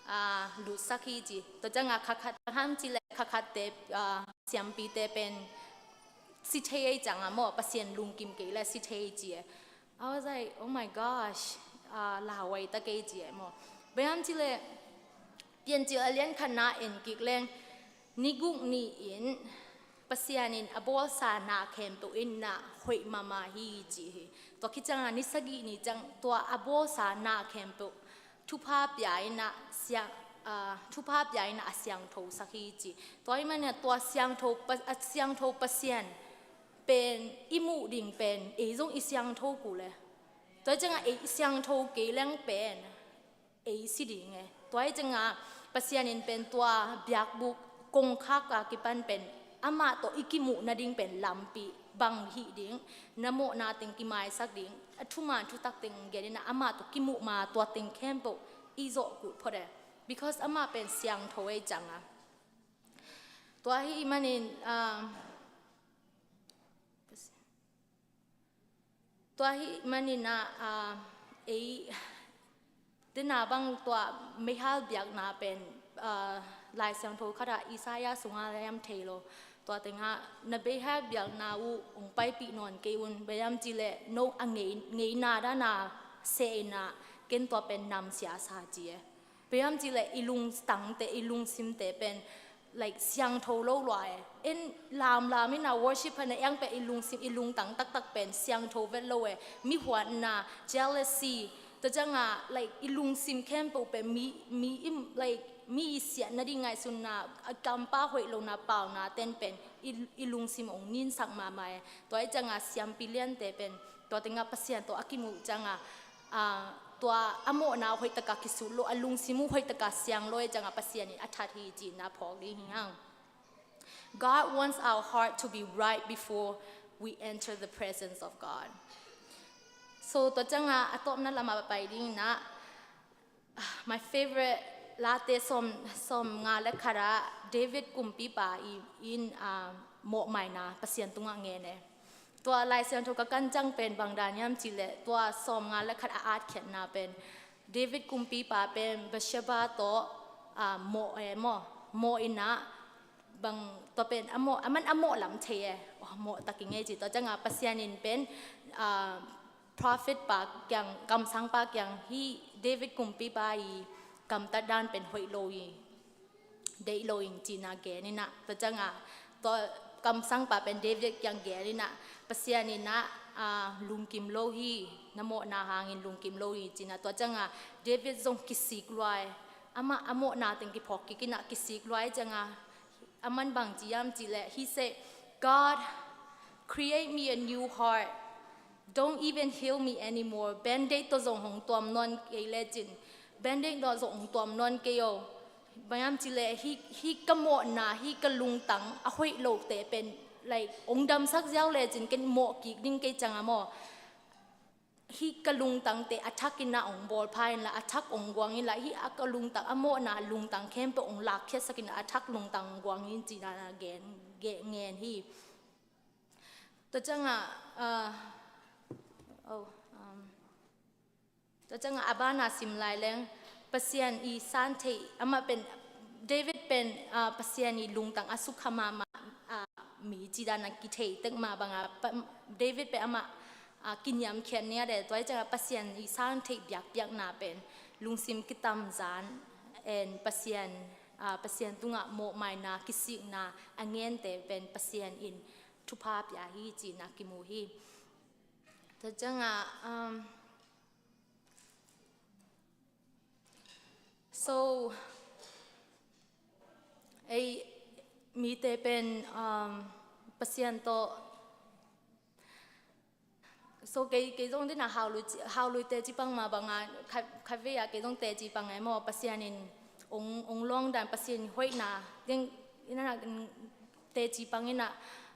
ah, lutsak hi ci. Tua cianga kha khat, bang hiam cih leh kha khatte, ah, siampite pen si thei ei cianga maw, Pasian lungkim kei leh si thei ci e. I was like, oh my gosh, ah, lauhuai ta kei ci e maw. Bang hiam cih leh Piancil a lian khatna en kik leng, ni guk ni-in Pasian in a bawlsa na khempeuh in na hoih mahmah hi ci hi. Tua khit cianga ni sagih ni ciang tua a bawlsa na khempeuh thupha pia inah siang, ah, thupha pia inah a siangthosak hi ci. Tua hi manah tua siangtho Pa-, a siangtho Pasian pen i muh ding pen ei zong i siangtho kul e. Tua hi cianga ei i siangtho kei leng pen ei si ding e. Tua hi cianga Pasian in pen tua biakbuk kongkhak a kipan pen amah tawh i kimuh nading pen lampi bang hih ding, na mawhna teng kimaisak ding, a thuman thutak teng gen in ah amah tawh kimuh ma tua teng khempeuh i zawh kul phot e. Because amah pen siangtho ei ciang a. Tua hih manin, um, tua hih manin ah, ah, ei, dena bang tua meihal biakna pen, ah, Lai Siangtho khat ah Isaiah sungah lem thei lo. Tua tengah na meihal biakna uh hong paipih nawn kei un, bang hiam cih leh no a ngei, ngeina dana seh in ah ken tua pen namsia sa ci e. Bang hiam cih leh i lungtangte, i lungsimte pen, like, siangtho lo lua e. En lamlam in ah worship hana eng pen i lungsim, i lungtang taktak pen siangtho vet lo e. Mihuatna, jealousy, tua ciang a, like, i lungsim khempeuh pen mi, mi i, like, mi i siatna ding ngaihsunna, a kampa hoih lona pauna ten pen i, i lungsim hong ninsak mahmah e. Tua i ciang a siampi liante pen tua tengah Pasian tawh a kimuh ciang a, ah, tua a mawhna hoih taka kisut lo, a lungsim uh hoih taka siang lo e ciang a Pasian in a that hi cihna phawk ding hi hang. God wants our heart to be right before we enter the presence of God. So tua ciang a a tawpna lamah pai ding in ah, ah, my favorite Late sawm, sawm nga le khat ah David kumpipa i, in, ah, mawhmaina Pasian tungah ngen e. Tua Lai Siangtho ka kan ciang pen bang dan hiam cih leh tua sawm nga le khat a atkhiatna pen David kumpipa pen Bathsheba tawh, ah, mawh e maw, mawh in ah bang tua pen a mawh, a man a mawh lam thei e. Oh, mawh tak i ngei ci. Tua ciang a Pasian in pen, ah, prophet pa kiang, kamsang pa kiang, hih David kumpipa i gamtat dan pen hoih lo hi, deih lo hi cihna gen in ah, tua ciang a tua kamsang pa pen David kiang gen in ah, Pasian in ah, ah, lungkim lo hi, na mawhna hangin lungkim lo hi cihna. Tua ciang a David zong kisik lua e. Amah a mawhna teng kiphawk kik in ah kisik lua e ciang a, a man bang ci hiam cih leh, he said, "God, create me a new heart. Don't even heal me anymore." Band-aid tawh zong hong tuam nawn kei lecin, band-aid tawh zong hong tuam nawn kei o. Bang hiam cih leh hih, hih ka mawhna, hih ka lungtang a hoih lote pen, like, hong damsak ziau lecin ken mawh kik ding kei ciang a maw. Hih ka lungtangte a thak in ah hong bawlpha inla, a thak hong guang inla, hih a ka lungtang, a mawhna lungtang khempeuh hong lakkhiatsak inla, a thak lungtang hong guang in cihna gen, gen, ngen hi. Tua ciang a, ah, oh, um, tua ciang a a ban a sim lai leng, Pasian i san theih, amah pen, David pen, ah, Pasian i lungtang a sukha mahmah, ah, mi cih dan a kithei tek mah bang a, pa-, David pen amah, ah, kiniamkhiat ngiat e. Tua i ciang a Pasian i san theih biakpiakna pen lungsim kitamzan, en Pasian, ah, Pasian tungah mawhmaina, kisikna a ngente pen Pasian in thupha pia hi cihna kimu hi. Tua ciang a, um, so, ei mite pen, um, Pasian tawh, so kei, kei zong dena haului, haului teci pang mah bang a, khat, khatvei a kei zong teci pang e maw, Pasian in hong, hong lawng dan, Pasian in hoihna ding in a, teci pang in a,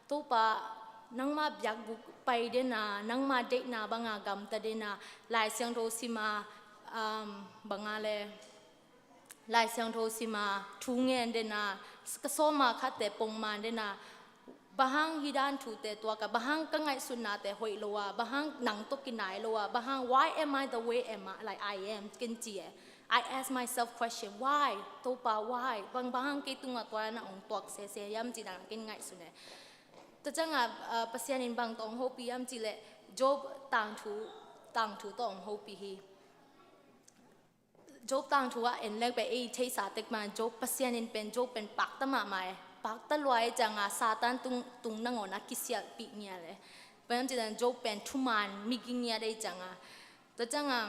Topa, nangma biakbuk pai den a, nangma deihna bang a gamta den a, Lai Siangtho sim a, um, bang a le, Lai Siangtho sim a, thu ngen den a, ka sawm a khatte pongman den a, bang hang hih dan thute tuak a, bang hang ka ngaihsutnate hoih lo a, bang hang nang tawh kinai lo a, bang hang, why am I the way am I, like, I am, ken ci e. I ask myself question, why? Topa, why? Bang, bang hang kei tungah tua na hong tuak sese hiam cih dan ken ngaihsun e. Tua ciang a, ah, Pasian in bang tawh hong hopih hiam cih leh, Job tangthu, tangthu tawh hong hopih hi. Job tangthu ah en leng pen ei theihsa tek mah, Job, Pasian in pen Job pen pakta mahmah e. Pakta lua e ciang a Satan tung, tung nangawn a kisialhpih ngiat e. Bang hiam cih dan Job pen thuman migi ngiat e ciang a. Tua ciang a,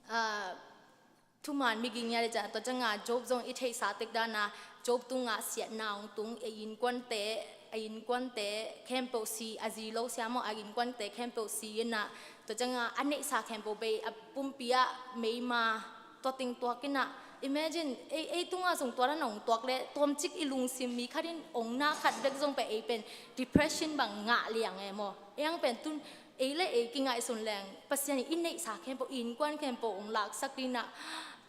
ah, thuman migi ngiat e ciang a, tua ciang a Job zong i theihsa tek dan a, Job tungah siatna hong tung, a innkuante, a innkuante khempeuh si, a zi lo siam aw, a innkuante khempeuh si in a, tua ciang a a neihsa khempeuh bei, a pumpi ah meima tua teng tuak in a, Imagine, ei, ei tungah zong tua dan a hong tuak leh, tuamcik i lungsim, mi khat in hong na khat bek zong pen ei pen depression bang ngah liang e maw. Ei ang pen tun, ei le ei kingaihsun leng, Pasian in i neihsa khempeuh, i innkuan khempeuh hong laksak ding ah,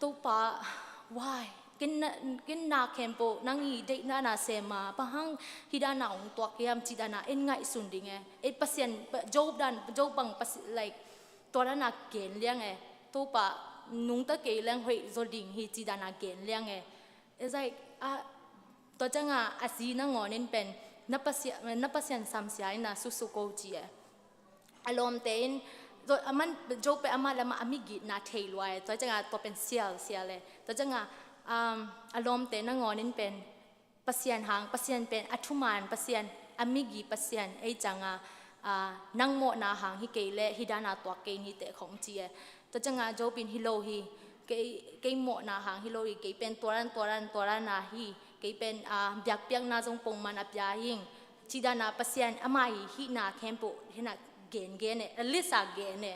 Topa, why? Ken na, ken na khempeuh nang i deihna na sem a, bang hang hih dan a hong tuak hiam cih dan a en ngaihsun ding e. Ei Pasian, Job dan, Job bang Pasi-, like, tua dan a gen liang e. Topa, nungta kei leng hoih zaw ding hi cih dan a gen liang e. It's like, ah, tua ciang a, a zi nangawn in pen, na Pasian, na Pasian samsia in a suksuk ko ci e. A lawmte in, tua, aman, Job pen amah le amah a migitna thei lua e. Tua ciang a, tua pen sial, sial e. Tua ciang a, um, a lawmte nangawn in pen, Pasian hang, Pasian pen a thuman Pasian, a migi Pasian, ei ciang a, a, nang mawhna hang hi kei leh, hih dan a tuak kei ni teh khong ci e. Tua ciang a Job in hi lo hi, kei, kei mawhna hang hi lo hi, kei pen tua dan, tua dan, tua dan a hi, kei pen, a, biakpiakna zong pongman a pia hing, cih dan a Pasian, amah i hihna khempeuh, hi na gen gen e, a list a gen e.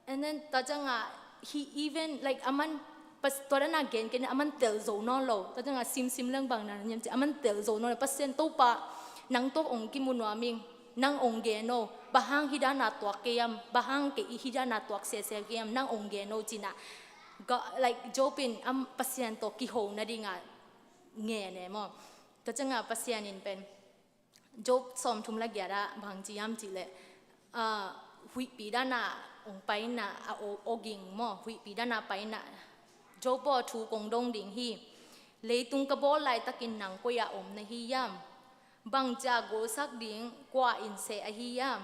And then, tua ciang a, he even, like, aman, pas-, tua dan a gen, gen, aman tel zo nawn lo. Tua ciang a, simsim leng bang na, niam ci, aman tel zo nawn lo. Pasian Topa, nang tawh hong kimu nuam ing, nang hong gen o. Bang hang hih dan a tuak kei hiam, bang hang kei hih dan a tuak sese kei hiam, nang hong gen o ci na. Ga-, like, Job in, am, Pasian tawh kiho nading a ngen e maw. Tua ciang a, Pasian in pen, Job sawmthum le giat ah bang ci hiam cih leh, ah, huihpi dan a hong pai in a, a aw, aw ging maw, huihpi dan a pai in a, Job aw, thu kong dong ding hi. Leitung ka bawl laitakin nang koi ah om na hi hiam? Bang ci a golsak ding kua in seh ahi hiam?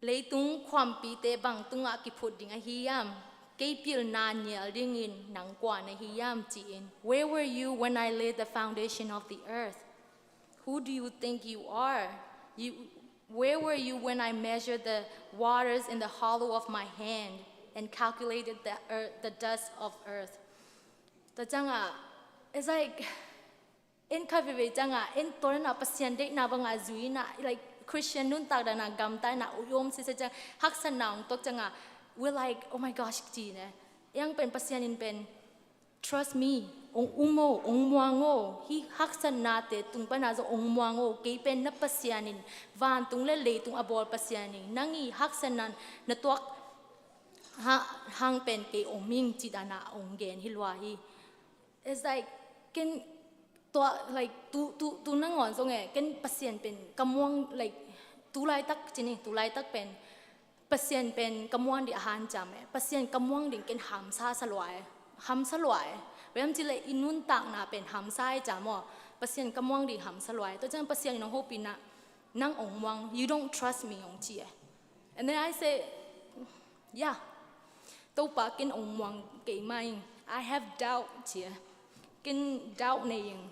Leitung khuampite bang tungah kiphut ding ahi hiam? Kei pilna nial dingin nang kua na hi hiam ci-in. Where were you when I laid the foundation of the earth? Who do you think you are? You, where were you when I measured the waters in the hollow of my hand and calculated the earth, the dust of earth? Tua ciang a, it's like, en khat veivei ciang a, en tua dan a Pasian deihna bang a zui in a, like, Christian nuntak dan a gamta in a, i om sese ciang, haksatna hong tuak ciang a, we're like, "Oh my gosh," ci ne. Ei ang pen Pasian in pen, "Trust me, hong um o, hong muang o, hih haksatnate tung pan a zong hong muang o, kei pen na Pasian in, vantung le leitung a bawl Pasian in, nang i haksatna na tuak ha-, hang pen kei om ing," cih dan a hong gen hi lua hi. It's like, ken tua, like, tu, tu, tu nangawn zong e, ken Pasian pen ka muang, like, tu laitak ci ni, tu laitak pen, Pasian pen ka muang ding a hanciam e, Pasian ka muang ding ken hamsa sa lua e, hamsa lua e, bang hiam cih leh i nuntakna pen hamsa e ciam aw, Pasian ka muang ding hamsa lua e, tua ciang Pasian in hong hopih in a, nang hong muang, you don't trust me hong ci e. And then I say, yeah, Topa, ken hong muang kei mah ing. I have doubt, ci e. Ken doubt nei ing.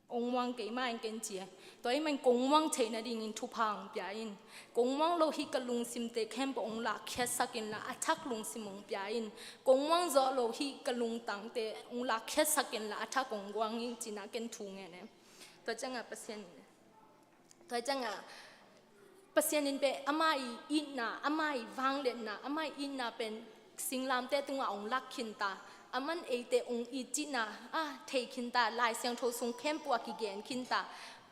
Hong muang kei mah ing ken, ci e. Tua ahih manin kong muang theih nadingin thupha hong pia in. Kong muang lo hih ka lungsimte khempeuh hong lakkhiatsak inla, a thak lungsim hong pia in. Kong muang zawh lo hih ka lungtangte hong lakkhiatsak inla, a thak hong guang in, ci-in a ken thu ngen e. Tua ciang a Pasian in Tua ciang a, Pasian in pen amah i itna, amah i vangliatna, amah i itna pen singlamteh tungah hong lak khin ta. Aman eite hong it cihna, a, thei khin ta, Lai Siangtho sung khempeuh ah kigen khin ta.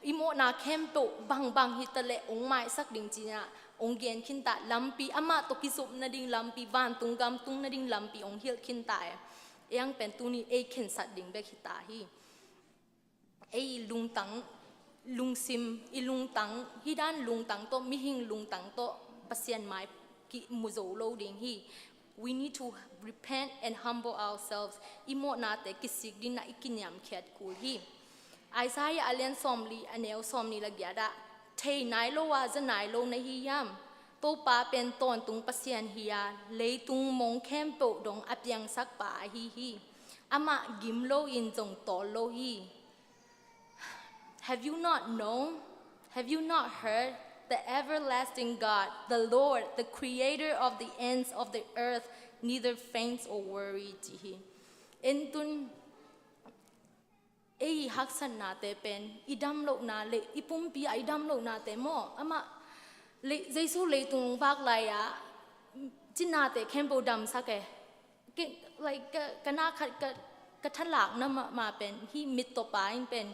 I mawhna khempeuh bangbang hi ta leh hong maisak ding cihna hong gen khin ta. Lampi, amah tawh kizop nading lampi, vantung gam tung nading lampi hong hilh khin ta e. Ei ang pen tuni ei khensat ding bek hi ta hi. Ei lungtang, lungsim, i lungtang, hih dan lungtang tawh, mihing lungtang tawh, Pasian mai kimu zo lo ding hi. We need to repent and humble ourselves. I mawhnate kisik ding in a i kiniamkhiat kul hi. Isaiah a lian sawmli, a neu sawmnih le giat ah, thei nai lo a, za nai lo na hi hiam? Topa pen tawntung Pasian hi a, leitung mong khempeuh dong a piangsak pa ahi hi. Amah gim loin zong tawl lo hi. Have you not known? Have you not heard? The everlasting God, the Lord, the creator of the ends of the earth, neither faints or worry, ci hi. En tun, ei haksatnate pen, i damlohna le, i pumpi ah i damlohnate maw, amah le, Jesu leitung vak lai-a, cinate khempeuh damsak e. Like, ka, ka na khat ka, ka thalakna mahmah pen hih mittaw pa in pen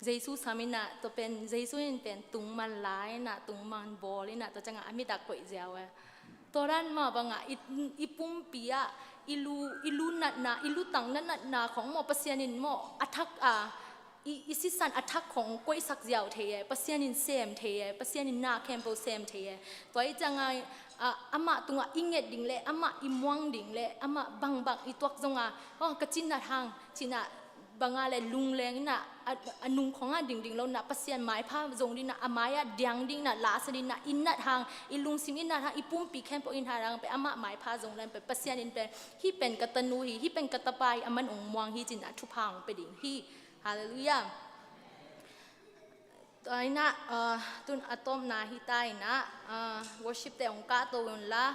Jesu sam in ah, tua pen Jesu in pen tungman la in ah, tungman bawl in ah, tua ciangah a mit ah koih ziau e. Tua dan mah bangah i, i pumpi ah i lu, i lu natna, i lutang na natna khong maw Pasian in maw a thak a i, i sisan a thak khong koihsak ziau thei e, Pasian in sem thei e, Pasian in na khempeuh sem thei e. Tua i ciangah, a, amah tungah i nget ding le, amah i muang ding le, amah bangbang i tuak zongah, oh, ka cin nat hang, cin ah bangah le lungleng in ah, a, a nung khongah dingding lo in ah, Pasian maipha zong ding in ah, a mai-ah diang ding in ah, lasa ding in ah, i nat hang, i lungsim i nat hang, i pumpi khempeuh i nat hang pen amah maipha zong le pen Pasian in pen, hih pen ka tanu hi, hih pen ka tapa hi, aman ong muang hi, cin ah thupha ong pia ding hi. Halleluiah. Tua in ah, ah, tun a tawpna hi ta in ah, ah, worship te ong kahto un la,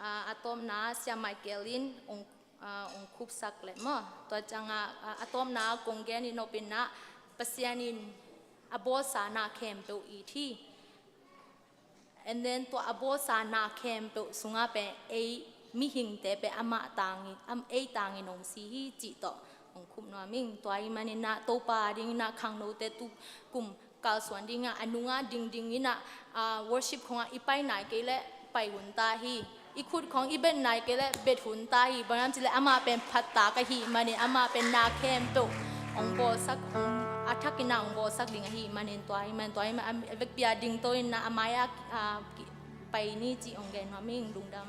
ah, a tawpna Sia Michael in ong, ah, ong khupsak le maw. Tua ciangah, ah, a tawpna kong gen in nop in ah, Pasian in a bawlsa na khempeuh it hi. And then tua a bawlsa na khempeuh sungah pen ei mihingte pen amah tangin, am, ei tangin ong si hi cih tawh ong khup nuam ing. Tua ahih manin ah Topa dingin ah khangnote tu kum kalsuan dingah a nungah dingding in ah, ah, worship khongah i pai nai kei leh pai hun ta hi. I khut khong i bet nai kei leh bet hun ta hi. Bang hiam cih leh amah pen phat ta ka hih manin, amah pen na khempeuh ong bawlsak, ong a thak in ah ong bawlsak ding ahih manin, tua ahih manin, tua ahih manin a vekpi ah dingto in ah a mai-ah, ah, pai ni cih ong gen nuam ing. Lungdam.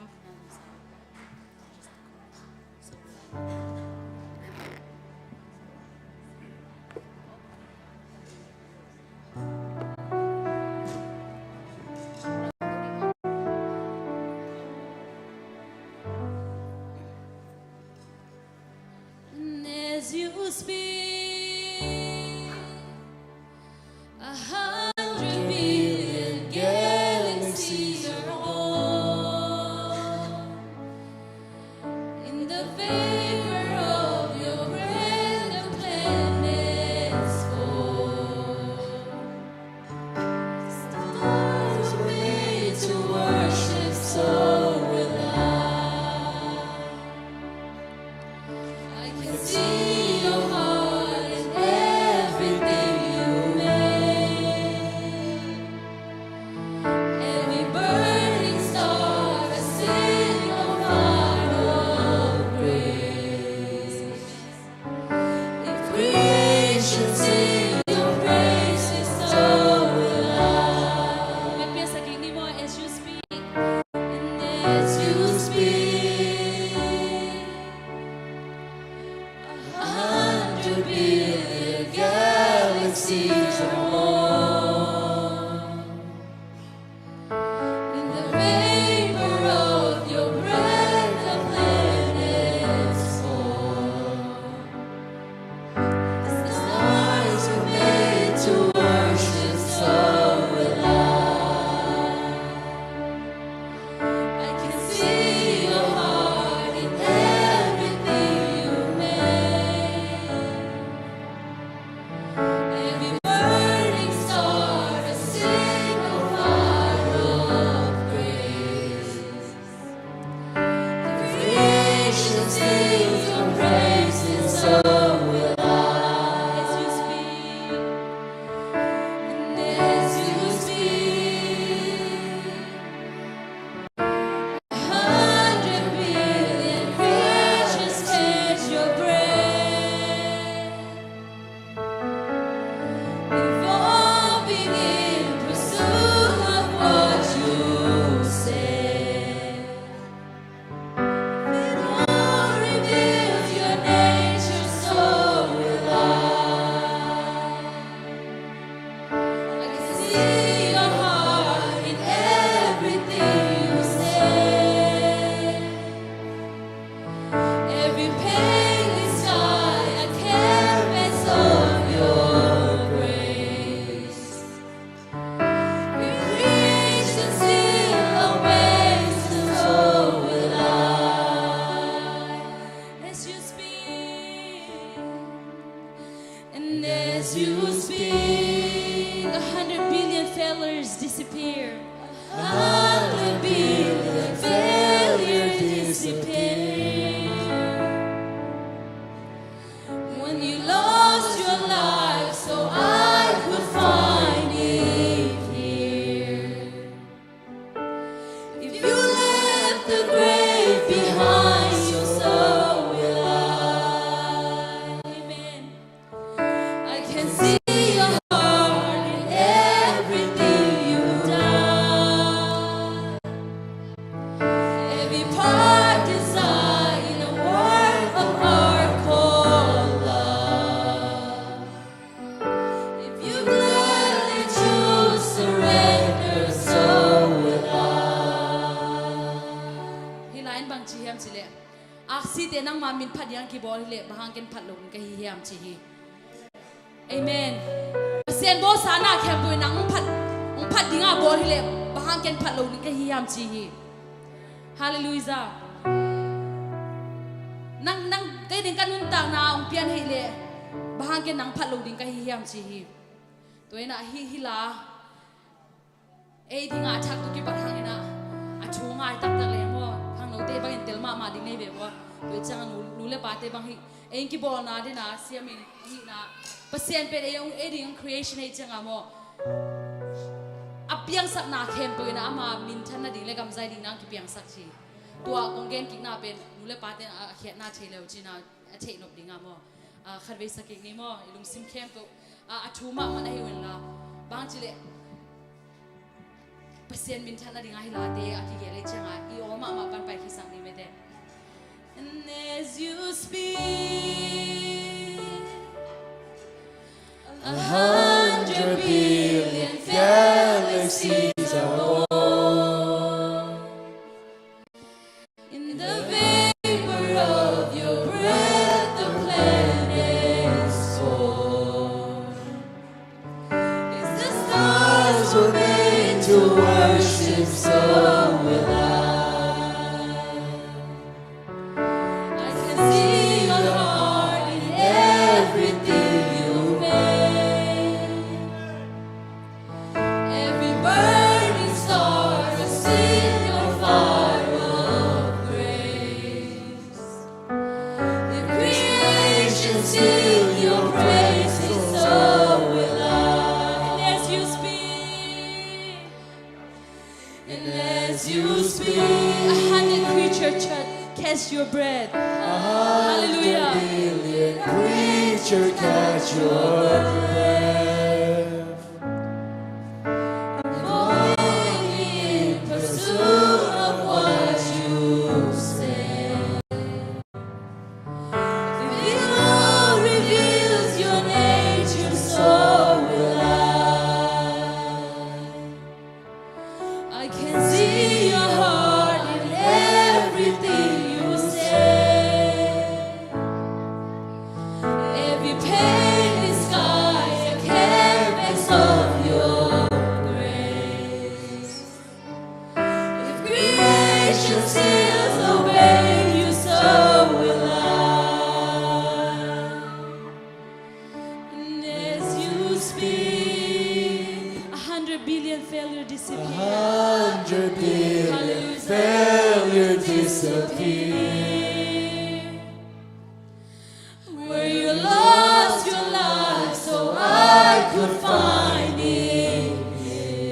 And as you speak, a hundred billion galaxies are born. In the vapor of your breath, the planets form. Stars were made to worship, so will I. I can see your heart in everything you make. Every burning star a signal fire of grace. If creation sings your praises, so will I. As you speak. And as you speak, a hundred billion galaxies are born. In the vapor of your breath, the planets form. As the stars were made to worship, so will I. I can see your heart in everything you make. Every burning star a signal fire of grace. If creation sings your praises, so will I. As you speak, and as you speak, a hundred billion creatures catch your breath. Evolving in pursuit of what you say. It all reveals your nature. Lai in bang ci hiam cih leh, aksite nangma min phat dingah kibawl hileh bang hang ken phat lo ding ka hi hiam ci hi. Amen. Pasian bawlsa na khempeuh in nang hong phat, hong phat dingah bawl hileh bang hang ken phat lo ding ka hi hiam ci hi. Halleluijah. Nang, nang kei ding ka nuntakna hong pian hileh bang hang ken nang phat lo ding ka hi hiam ci hi. Tua inah hi, hi la ei dingah a thak tu kipat hang inah a thu ngai taktak le maw, khangnote bangin tel mahmah ding nei ve maw. Tua ciangah nu, nu le pate bang hi ei kibawlna dina siamin hihna Pasian pen ei, ei ding creation ei ciangah maw, a piangsakna khempeuh inah ama minthan nading le gamzai ding nang kipiangsak ci. Tua kong gen kikna pen nu le pate a khiatna thei le uh cina a theih nop dingah maw, a khat vei sa kik ni maw, i lungsim khempeuh a, a thu mahmah na hi uh inla, bang ci leh Pasian minthan nadingah hi late a kigel ei ciangah i aw mahmah pan pai khisak ni mete. And as you speak, a hundred billion galaxies are born. In the vapor of your breath, the planets form. As the stars were made to worship, so will I. I can see your heart in everything you make. Every burning star a signal fire of grace. Let creation sing your praises, so will I. And as you speak, and as you speak, a hundred creature ch-, catch your breath. A hundred Hallelujah. Billion creature catch your breath. Going in pursuit of what you say. If it all reveals your nature, so will I. I can see your heart in everything you say. Every painted sky a canvas of your grace. If creation sings, obey you, so will I. And as you speak, a hundred billion failure disappear. A hundred billion Hallelujah. Failure disappear. Where you lost your life so I could find it.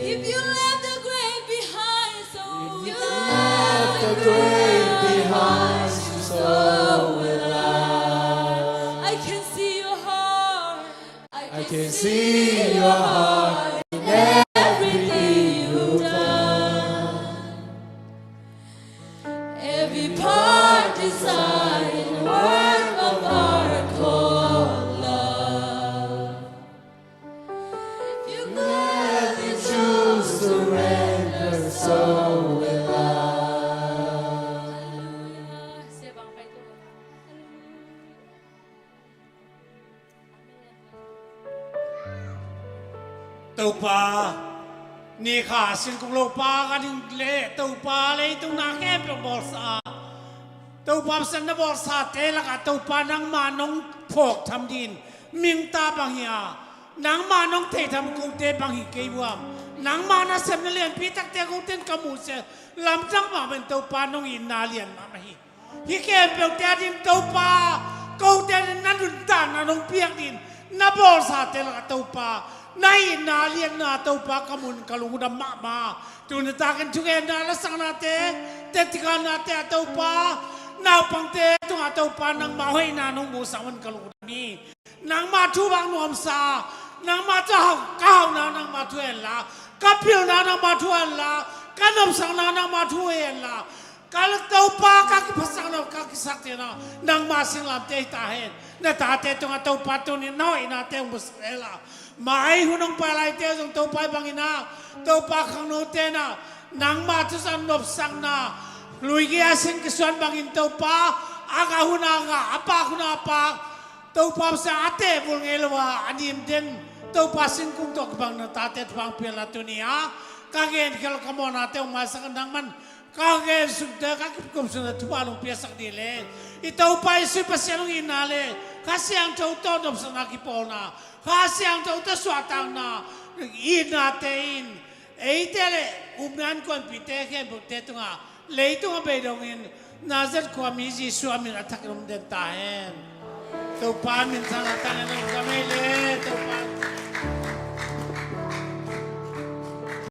If you left the grave behind, so If you left the grave behind, so will I. I can see your heart. I can see your heart in everything you've done. Every part designed, work of art called love. You gladly choose to render, so will I. Topa, ni kha singkung lopa ka ding le Topa leitung na khempeuh bawlsa. Topa Pasian na bawlsate lakah Topa nangma nong phawk tham din mingta bang hi a, nangma nong thei tham kote bang hi kei uh am. Nangma nasepna lianpi takte kote in ka muh se lamdang mah men Topa nong itna lian mahmah hi. Hih khempeuhte a ding Topa, kote in na nuntakna nong piak ding, na bawlsate lakah Topa, na itna lianna Topa ka mun ka lungdam mahmah. Tuni takin thugenna lasaknate, tetikannate a Topa, naupangte tungah Topa nangma hoihna nong musak mun ka lungdam hi. Nangma thu bang nuamsa, nangma thu hau, ka hauhna nangma thu henla, ka pilna nangma thu henla, ka nopsakna nangma thu henla, ka Topa ka kiphatsakna ka kisaktheihna nangma singlamteh hi ta hen. Na tate tungah Topa tuni na hoihnate hong musak henla, mai hun hong pai laite zong Topa i bangin ah, Topa khangnote na nangma thuzan nopsakna Luigei a sing kisuan bangin Topa, a gah hun a gah, a pak hun a pak, Topa Pasian a tehvul ngei lo a, a nim den, Topa singkung tawh kibang na tate thupha hong pia la tuni a, ka gen khial ka mawhnate hong maisak nangman, ka gen sungte, ka kipkum sungte thupha hong piasak dih le. I Topa Jesuh Pasian hong itna le, Kha Siangtho tawh nopsakna kipawlna, Kha Siangtho tawh suahtakna, itnate in, eite le upna innkuanpihte khempeuhte tungah, leitungah beidongin, Nazareth khuami Jesuh a min a thakin om den ta hen. Topa min thang a tang en om ka mei le, Topa.